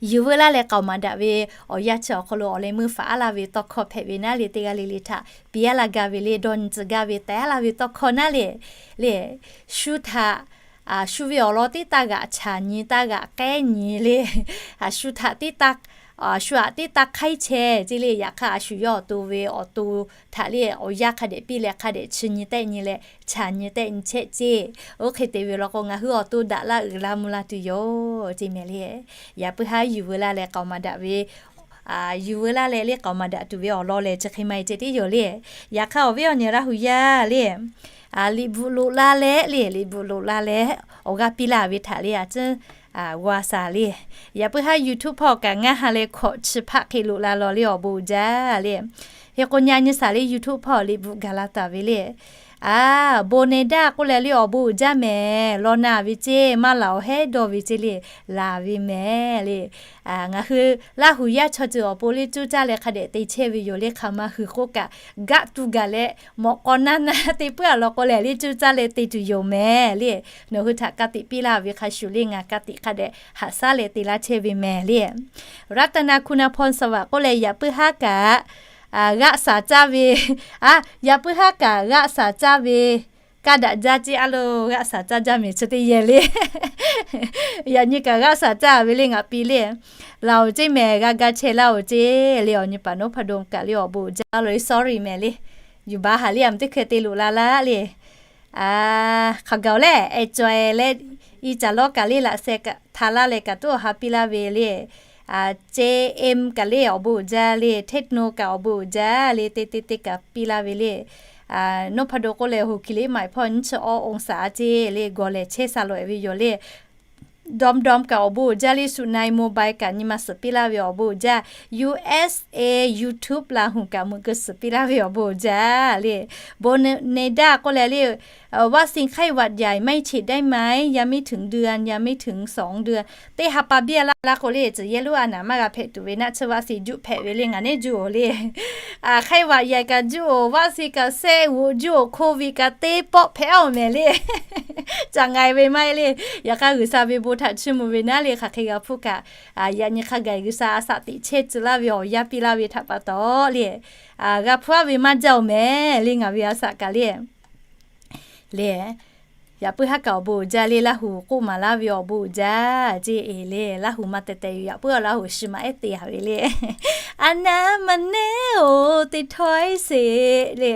yuˬ veu laˇ leh k'aoˍ maˍ daꞈ ve awˬ yanˇ chi awˬ hk'aw lo awˬ leh meuˇ faˍ aˉ laˇ ve tawˇ hkawˇ hpehꞈ ve naˉ le, teˇ g'aˇ le le htaꞈ piˇ aˉ laˇ gaˇ ve le, dawˇ nyi tcuh gaˇ ve tehꞈ aˉ laˇ ve tawˇ hkawˇ naˉ le, le shu htaꞈ shu ve awˬ lawn tiˉ taˇ g'aꞈ chaꞈ nyi, taˇ g'aꞈ k'ehˉ nyi le, shu htaꞈ tiˉ taˇ, shu htaꞈ tiˉ taˇ hk'aiˉ chehˇ ceˇ le. Yaꞈ hk'aˇ a shu yawˇ awˬ to ve awˬ to htaꞈ le awˬ yanˇ hk'a dehꞈ piˇ leh hk'a dehꞈ chi nyi tehˆ nyi leh chaꞈ nyi tehˆ nyi chehˇ ceˇ. Oˇ hk'e te ve law k'o ngaˬ hui awˬ to daꞈ la uiˍ la mvuh la tuˬ yoˬ ceˇ mehˍ le. Yaꞈ puiˉ haˉ yuˬ veu laˇ leh k'aoˍ maˍ daꞈ ve yuˬ veu laˇ leh le k'aoˍ maˍ daꞈ tuˬ ve awˬ lawn lehˬ chi hk'e maˇ heˆ ceˇ tiˉ yoˬ le. Yaꞈ hk'aˇ awˬ viˉ awˬ nyi Laˇ huˍ yaˇ le, liꞈ bvuhꞈ loꞈ la leh le, liꞈ bvuhꞈ loꞈ la leh awˬ g'aˇ piˇ laˇ ve htaꞈ le a ciˉ g'a shaˍ le. Yaꞈ puiˉ haˉ YouTube hpawˇ kaꞈ ngaˇ ha leh hkawꞈ chi hpaˆ hk'e loꞈ la law le awˬ bon uiˍ jaˇ le. Hk'e k'o nyi a nyi shaˍ le YouTube hpawˇ liꞈ bvuhꞈ gaˬ la taˍ ve le. A, bon ne daˇ k'oˆ leh le awˬ bon uiˍ jaˇ mehˍ. Law na ve ceˇ maˇ laˬ awˬ hehˉ dawˇ ve ceˇ le, laˬ ve mehˍ le. Ngaˬ hui Laˇ huˍ yaˇ chaw ceuˬ awˬ pon le cuˇ caˇ leh hk'a dehꞈ te chehˇ ve yoˬ le. Hk'aˬ ma hui k'oˆ kaꞈ gaˆ tuˬ gaˬ leh mawꞈ k'aw naˇ naˇ te puiˉ a law k'o lehˬ le cuˇ caˇ leh te tuˬ yoˬ mehˍ le. Nawˬ hui htaꞈ ka tiꞈ piˇ laˇ ve hk'a shuˍ le ngaˬ ka tiꞈ hk'a dehꞈ haꞈ shaˉ leh te laˇ chehˇ ve mehˍ le. รัตนาคุณพรสวัสดิ์ k'oˆ leh yaꞈ puiˉ haˉ kaꞈ g'aˆ shaˍ caˇ ve, a, yaꞈ puiˉ haˉ kaꞈ g'aˆ shaˍ caˇ ve kaˇ daꞈ jaˇ ceˇ a lo, g'aˆ shaˍ caˇ jaˇ mehˍ chi teˇ yehˬ le. Yaꞈ nyi kaꞈ g'aˆ shaˍ caˇ ve le ngaˬ piˇ le. Laˬ oˬ ceˇ mehˍ, g'a ga chehˇ laˇ oˬ ceˇ le. Awˬ nyi paˍ Noˉ hpa do kaꞈ le awˬ bon uiˍ jaˇ lo le, sorry mehˍ le. Yuˬ baˬ haˍ le, a meh teˇ hkeh te loꞈ la laˇ le. Hk'aˬ gaˬ leh, eh, caweh leh, i caˬ lawˉ kaꞈ le laꞈ sheh htaꞈ laˇ leh kaꞈ tuˉ awˬ ha piˇ laˇ ve le. Ceˇ em kaꞈ le awˬ bon uiˍ jaˇ le, Techno kaꞈ awˬ bon uiˍ jaˇ le, teˇ teˇ teˇ kaꞈ piˇ laˇ ve le. Noˉ hpa do k'oˆ leh hoꞈ kiˬ le maiˍ hpawˇ nyiˇ chi awˇ องศา ceˇ le, gawˬ lehˬ chehˇ sha lawꞈ ve yoˬ le. Dawˇ dawˇ kaꞈ awˬ bon uiˍ jaˇ le, Suit Nine Mobile kaꞈ nyi ma suhˍ piˇ laˇ ve awˬ bon uiˍ jaˇ. U S A YouTube Laˇ huˍ kaꞈ meuꞈ keu suhˍ piˇ laˇ ve awˬ bon uiˍ jaˇ le. Bon ne daˇ k'oˆ leh le, วัคซีนไข้หวัดใหญ่ ไม่ฉีดได้ไหม ยังไม่ถึงเดือน ยังไม่ถึงสองเดือน teˇ ha pa biˇ a laˇ laˇ k'o le, tcuh yehˇ lonˉ a naˍ maˇ g'a hpehꞈ tuˬ ve naˆ tsuhˇ วัคซีน juˆ hpehꞈ ve le ngaˬ neˉ juˆ oˬ le. Hk'aiˉ vaꞈ yaiˍ kaꞈ juˆ oˬ, วัคซีน kaꞈ shehˆ g'oꞈ juˆ oˬ, โควิด kaꞈ teˇ pawˆ hpehꞈ-oˬ mehˍ le. Caꞈ ngaiˬ ve maˇ heˆ le. Yaꞈ hk'aˇ G'uiˬsha ve bon htaꞈ chiˇ mvuh ve naˉ le, hk'aˬ hk'e g'a hpuˇ kaꞈ, yaꞈ nyi hk'a gaˬ G'uiˬsha a shaꞈ teꞈ chehˇ tcuh laˇ ve awˬ yanˇ piˇ laˇ ve htaꞈ pa taw le, g'a hpuˇ-aˉ ve maˇ jaˇ-oˬ mehˍ le ngaˬ ve a shaꞈ kaꞈ le. Le, yaꞈ puiˉ haˉ kaꞈ awˬ bon uiˍ jaˇ le, Laˇ huˍ k'oˆ maˍ laˇ ve awˬ bon uiˍ jaˇ ceˇ e le, Laˇ huˍ maˇ teh teh yoˬ, yaꞈ puiˉ awˬ Laˇ huˍ shiˍ maꞈ ehˉ te-a ve le. A naˍ maˍ neˉ oˬ te htawˇ-e sheˍ le.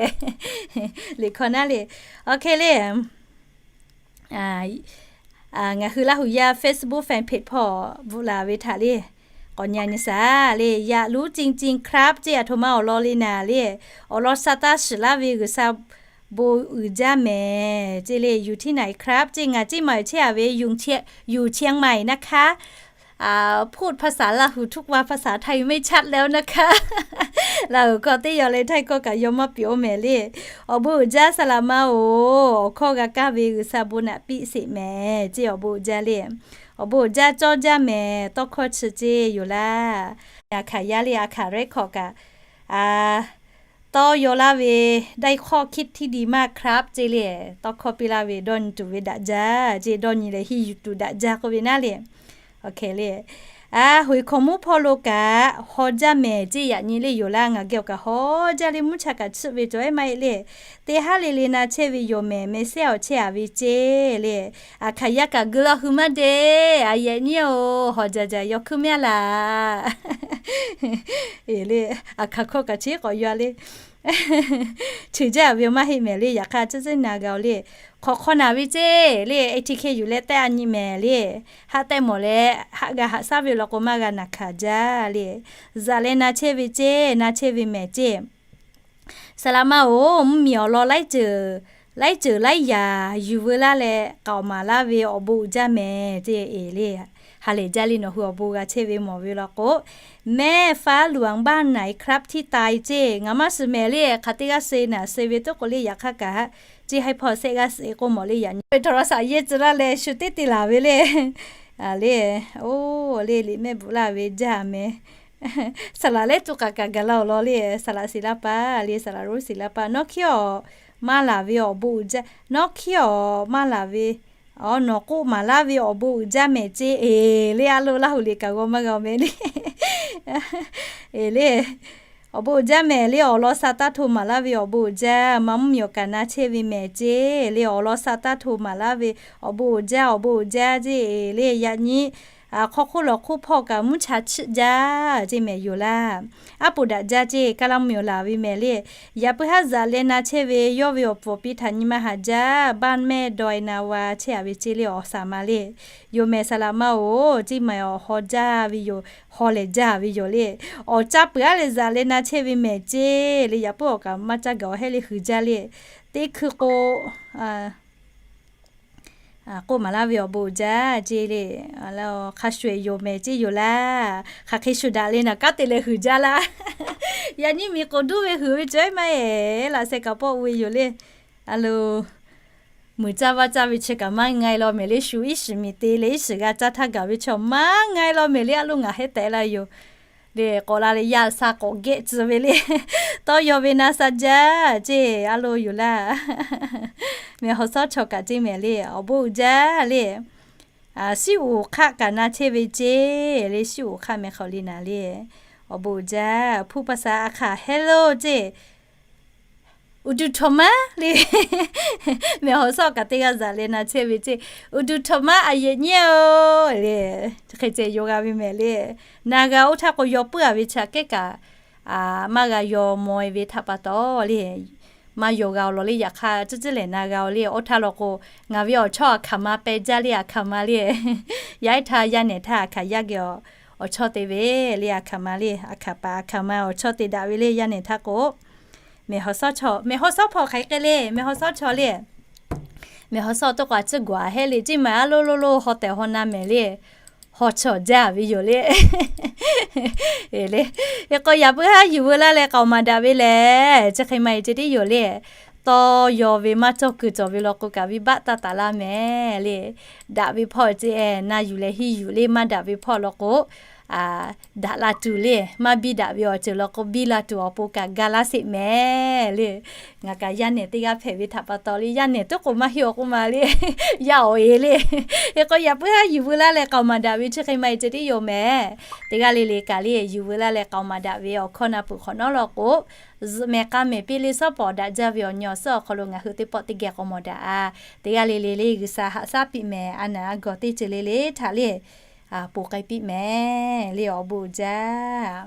Liꞈ hkawˇ naˉ le. Awˬ hk'e le. Ngaˬ hui Laˇ huˍ yaˇ Facebook fan page hpawˇ bvuhꞈ laˬ ve htaꞈ le, k'awꞈ nyi nyi shaˍ le, อยากรู้จริงๆครับ ceˇ, aˬ htoꞈ ma awˬ lawn le naˍ le, awˬ lawn sha taˇ shiˍ laˇ ve G'uiˬsha bon uiˍ jaˇ mehˍ ceˇ le, อยู่ที่ไหนครับ ceˇ, ngaˬ ceˇ maˬ chehˇ a ve อยู่เชียงใหม่นะคะ พูดภาษาลาหูทุกวัน ภาษาไทยไม่ชัดแล้วนะคะ Laˇ huˍ hkawˇ teˇ yaw leh Htaiˇ hkawˇ kaꞈ yaw maˇ piˇ-oˬ mehˍ le. Awˬ bon uiˍ jaˇ saˍ laꞈ ma-oˬ, awˬ hkawˇ g'a kaˇ ve G'uiˬsha bon naꞈ piˇ sheˍ mehˍ ceˇ, awˬ bon uiˍ jaˇ le. Awˬ bon uiˍ jaˇ cawˇ jaˇ mehˍ, tawˇ hkawˇ chi ceˇ yoˬ laˇ. Aˬ hkaˍ yaˇ le, aˬ hkaˍ แร็คคอร์ด kaꞈ, a, tawˇ yaw laˇ ve ได้ข้อคิดที่ดีมากครับ ceˇ le, tawˇ hkawˇ piˇ laˇ ve dawˇ nyi tuˬ ve daꞈ jaˇ ceˇ, dawˇ nyi leh henˇ yuˬ tuˬ daꞈ jaˇ k'oˆ ve naˉ le. Oˇ hk'e le, a, hoꞈ e hkaoˍmonˇ hpawˇ lo kaꞈ haw jaˇ mehˍ ceˇ, yaꞈ nyi le yoˬ laˇ. Ngaˬ geh awˬ kaꞈ haw jaˇ le, mvuhˇ cha kaꞈ chiˆ ve cawˬ ehˉ maˇ heˆ le. Teˇ haˉ le le na chehˇ ve yoˬ mehˍ, mehˍ sehˉ awˬ chehˇ a ve ceˇ le. Aˬ hkaˍ yaˇ kaꞈ geu laˇ hui maˇ de, a yehˬ nyiˉ-oˬ, hawˬ jaˬ jaˬ yaw hkuiˇ mehˉ a laˬ. Eˬ le, aˬ hkaˍ hkawˇ kaꞈ chi k'awꞈ yaw le. Cheˬ jaˇ ve maˇ heˆ mehˍ le, yaꞈ hk'aˇ ciˉ ciˉ na g'a-oˬ le. Hk'awꞈ hk'aw naˍ ve ceˇ le, A T K yuˬ leh tehˆ a nyi mehˍ le. Haˆ tehˆ mawˬ leh haˆ g'a haꞈ shaˉ ve law k'o maˇ g'a naˬ hkanˍ jaˇ le. Zaꞈ leh na chehˇ ve ceˇ, na chehˇ ve mehˍ ceˇ. Saˍ laꞈ ma-oˬ, mvuhˇmiˬ awˬ lawn laiˉ ceuˬ laiˉ yaꞈ yuˬ veu laˇ leh k'aoˍ maˍ laˇ ve awˬ bon uiˍ jaˇ mehˍ ceˇ, eˬ le. Ha lehˬ jaˇ le, nawˬ hui awˬ bon g'a chehˇ ve mawˬ ve law k'o, แม่ฟ้าหลวงบ้านไหนครับที่ตาย ceˇ, ngaˬ maˇ shiˍ mehˍ le, hk'aˬ teˇ g'aˇ suh naˍ suh ve tuˉ k'o le, yaꞈ hk'aˇ kaꞈ ceˇ haiˉ hpawˇ sehˆ g'aˇ suh k'o mawˬ le, yaꞈ nyi ve โทรศัพท์ yeˇ tcuh laˇ leh shu teˇ te laˬ ve le. A le, oˇ le, liꞈ mehˆ bvuhꞈ laˇ ve jaˇ mehˍ. Saˍ laꞈ lehˉ tuˬ k'aꞈ kaꞈ gaˬ la awˬ lawn le, saˍ laꞈ shiˍ laˇ paˍ le, saˍ laꞈ roˉ shiˍ laˇ paˍ, nawˬ hkiˉ awˬ maˇ laˬ ve awˬ bon uiˍ jaˇ, nawˬ hkiˉ awˬ maˇ laˬ ve, a, nawˬ k'oˆ maˍ laˇ ve awˬ bon uiˍ jaˇ mehˍ ceˇ, eˬ le, a lo Laˇ huˍ liꞈ kaꞈ g'aw maˇ g'a mehˍ le. Eˬ le, awˬ bon uiˍ jaˇ mehˍ le, awˬ lawn sha taˇ hto maˍ laˇ ve awˬ bon uiˍ jaˇ, maˇ mvuhˇmiˬ awˬ kaꞈ na chehˇ ve mehˍ ceˇ le, awˬ lawn sha taˇ hto maˍ laˇ ve awˬ bon uiˍ jaˇ, awˬ bon uiˍ jaˇ ceˇ, eˬ le, yaꞈ nyi hk'aw hk'oˆ lawˬ hk'oˆ hpawˇ kaꞈ mvuhˇ cha chiˆ jaˇ ceˇ mehˍ yoˬ laˇ. Aˉ poˍ daꞈ jaˇ ceˇ, kaˇ laˇ mvuhˇmiˬ awˬ laˬ ve mehˍ le. Yaꞈ puiˉ haˉ zaꞈ leh na chehˇ ve yawˇ ve awˬ pfuhˍ piˇ htaꞈ nyi ma haꞈ jaˇ, บ้านแม่ดอยนาวา chehˇ a ve ceˇ le, awˬ saˍ ma le. Yoˬ mehˍ saˍ laꞈ ma-oˬ, ceˇ maˬ awˬ haw jaˇ ve yoˬ, haw lehˬ jaˇ ve yoˬ le. Awˬ caˇ peuˬ aˉ leh zaꞈ leh na chehˇ ve mehˍ ceˇ le, yaꞈ puiˉ awˬ kaꞈ maˇ caˇ gaˬ awˬ hehˉ le hui jaˇ le. Teˇ hkui k'o, k'oˆ maˍ laˇ ve awˬ bon uiˍ jaˇ ceˇ le. Hk'a shuˍ eˬ yoˬ mehˍ ceˇ yoˬ laˇ. Hk'aˬ hk'e shuˍ daꞈ le naˍ kanˉ te leh huiˍ jaˇ laˇ. Yaꞈ nyi miˬ k'oˍ duˇ ve huiˍ ve cawehˉ maˇ eˬ laꞈ sheh kaꞈ pawˆ ve yoˬ le. A lo, muiˬ caˇ vaˇ caˇ ve chi kaꞈ maˇ nga e law mehˍ le, shu iˉ shiˍ miˬ te leh iˉ shiˍ g'a caˇ htaˇ gaˬ ve chaw maˇ nga e law mehˍ le, a lo ngaˬ heh tehꞈ la yoˬ. Le k'awꞈ la leh yaˇ sha k'awꞈ gehˆ tcuh ve le. Tawˇ yaw ve na sha jaˇ ceˇ, a lo yoˬ laˇ. Mehˬ hawˍ sawˉ chaw kaꞈ ceˇ mehˍ le, awˬ bon uiˍ jaˇ le. Shiˉ uˍ hk'aˆ kaꞈ na chehˇ ve ceˇ le, shiˉ uˍ hk'aˆ mehˍ hk'aw le naˍ le. Awˬ bon uiˍ jaˇ, hpu pa shaˍ a hk'aˬ hello ceˇ. Uˍ duˬ htawnˍ maˉ le. Mehˬ hawˍ sawˉ kaꞈ teˇ g'aˇ zaꞈ leh na chehˇ ve ceˇ. Uˍ duˬ htawnˍ maˉ a yehˬ nyiˉ-oˬ le. Hk'e ceh yaw g'a ve mehˍ le. Na g'a oˇ htaˇ k'o yaw puiˉ a ve chi aꞈ kehˉ kaꞈ, maˇ g'a yaw maw e ve htaꞈ pa taw le, maˇ yaw g'a awˬ lawn le. Yaꞈ hk'aˇ ciˉ ciˉ lehˬ na g'a-oˬ le. Oˇ htaˇ law k'o, ngaˬ ve awˬ chawˇ aˬ hkaˍ ma peh jaˇ le, aˬ hkaˍ ma le. Yaˇ ehˉ htaˇ yaˇ nehˬ htaˇ aˬ hkaˍ yaˇ geh awˬ chawˇ te ve le, aˬ hkaˍ ma le. Aˬ hkaˍ paˍ aˬ hkaˍ ma awˬ chawˇ te daꞈ ve le, yaˇ nehˬ htaˇ k'o. Mehˬ hawˍ sawˉ chaw, mehˬ hawˍ sawˉ hpaw hk'aˬ hk'e le, mehˬ hawˍ sawˉ chaw le. Mehˬ hawˍ sawˉ tawˇ k'o a ciˉ g'aˬ hehˉ le, ceˇ maˬ a lo lo lo haw tehˬ haw na mehˍ le. Hawˍ chaw jaˇ ve yoˬ le. Eˬ le, hk'e k'o yaꞈ puiˉ haˉ yuˬ veu laˇ leh k'aoˍ maˍ daꞈ ve lehˬ, chi hk'e maˇ heˆ ceh tiˉ yoˬ le. Tawˇ yaw ve maˇ cawˇ kuiˬ cawˬ ve law k'o kaꞈ venˇbaˆ taˇ taˍ laˇ mehˍ le. Daꞈ ve hpawˇ ceˇ na yuˬ leh henˇ yuˬ le, maˇ daꞈ ve hpawˇ law k'o, daꞈ la tuˬ le. Maˇ biˇ daꞈ ve awˬ ceuˬ law k'o biˇ la tuˬ awˬ pon kaꞈ ga laˇ sheˍ mehˍ le. Ngaˬ kaꞈ yaˇ nehˬ teˇ g'aˇ hpehꞈ ve htaꞈ pa taw le, yaˇ nehˬ tuˉ k'o maˇ heˆ awˬ k'oˆ ma le. Yaˇ awˬ e le. Hk'e k'o yaꞈ puiˉ haˉ yuˬ veu laˇ leh k'aoˍ maˍ daꞈ ve chi hk'e maˇ heˆ ceh tiˉ yoˬ mehˍ. Teˇ g'aˇ le le kaꞈ le yuˬ veu laˇ leh k'aoˍ maˍ daꞈ ve awˬ hkawˇ na peuˬ hk'awꞈ nawˉ law k'o, zuhꞈ mehˍ k'a mehˍ piˇ le, suhˉ pawˍ daꞈ jaˇ ve awˬ nyi awˬ suhˉ awˬ hk'aw lo ngaˬ hui teˇ pawˆ teˇ geh k'awꞈ mawˬ daꞈ a. Teˇ g'aˇ le le le G'uiˬsha haꞈ shaˉ piˇ mehˍ. A naˬ a gawˬ teˇ ceuˬ le le htaꞈ le ponˬ k'ai piˇ mehˍ le, awˬ bon uiˍ jaˇ.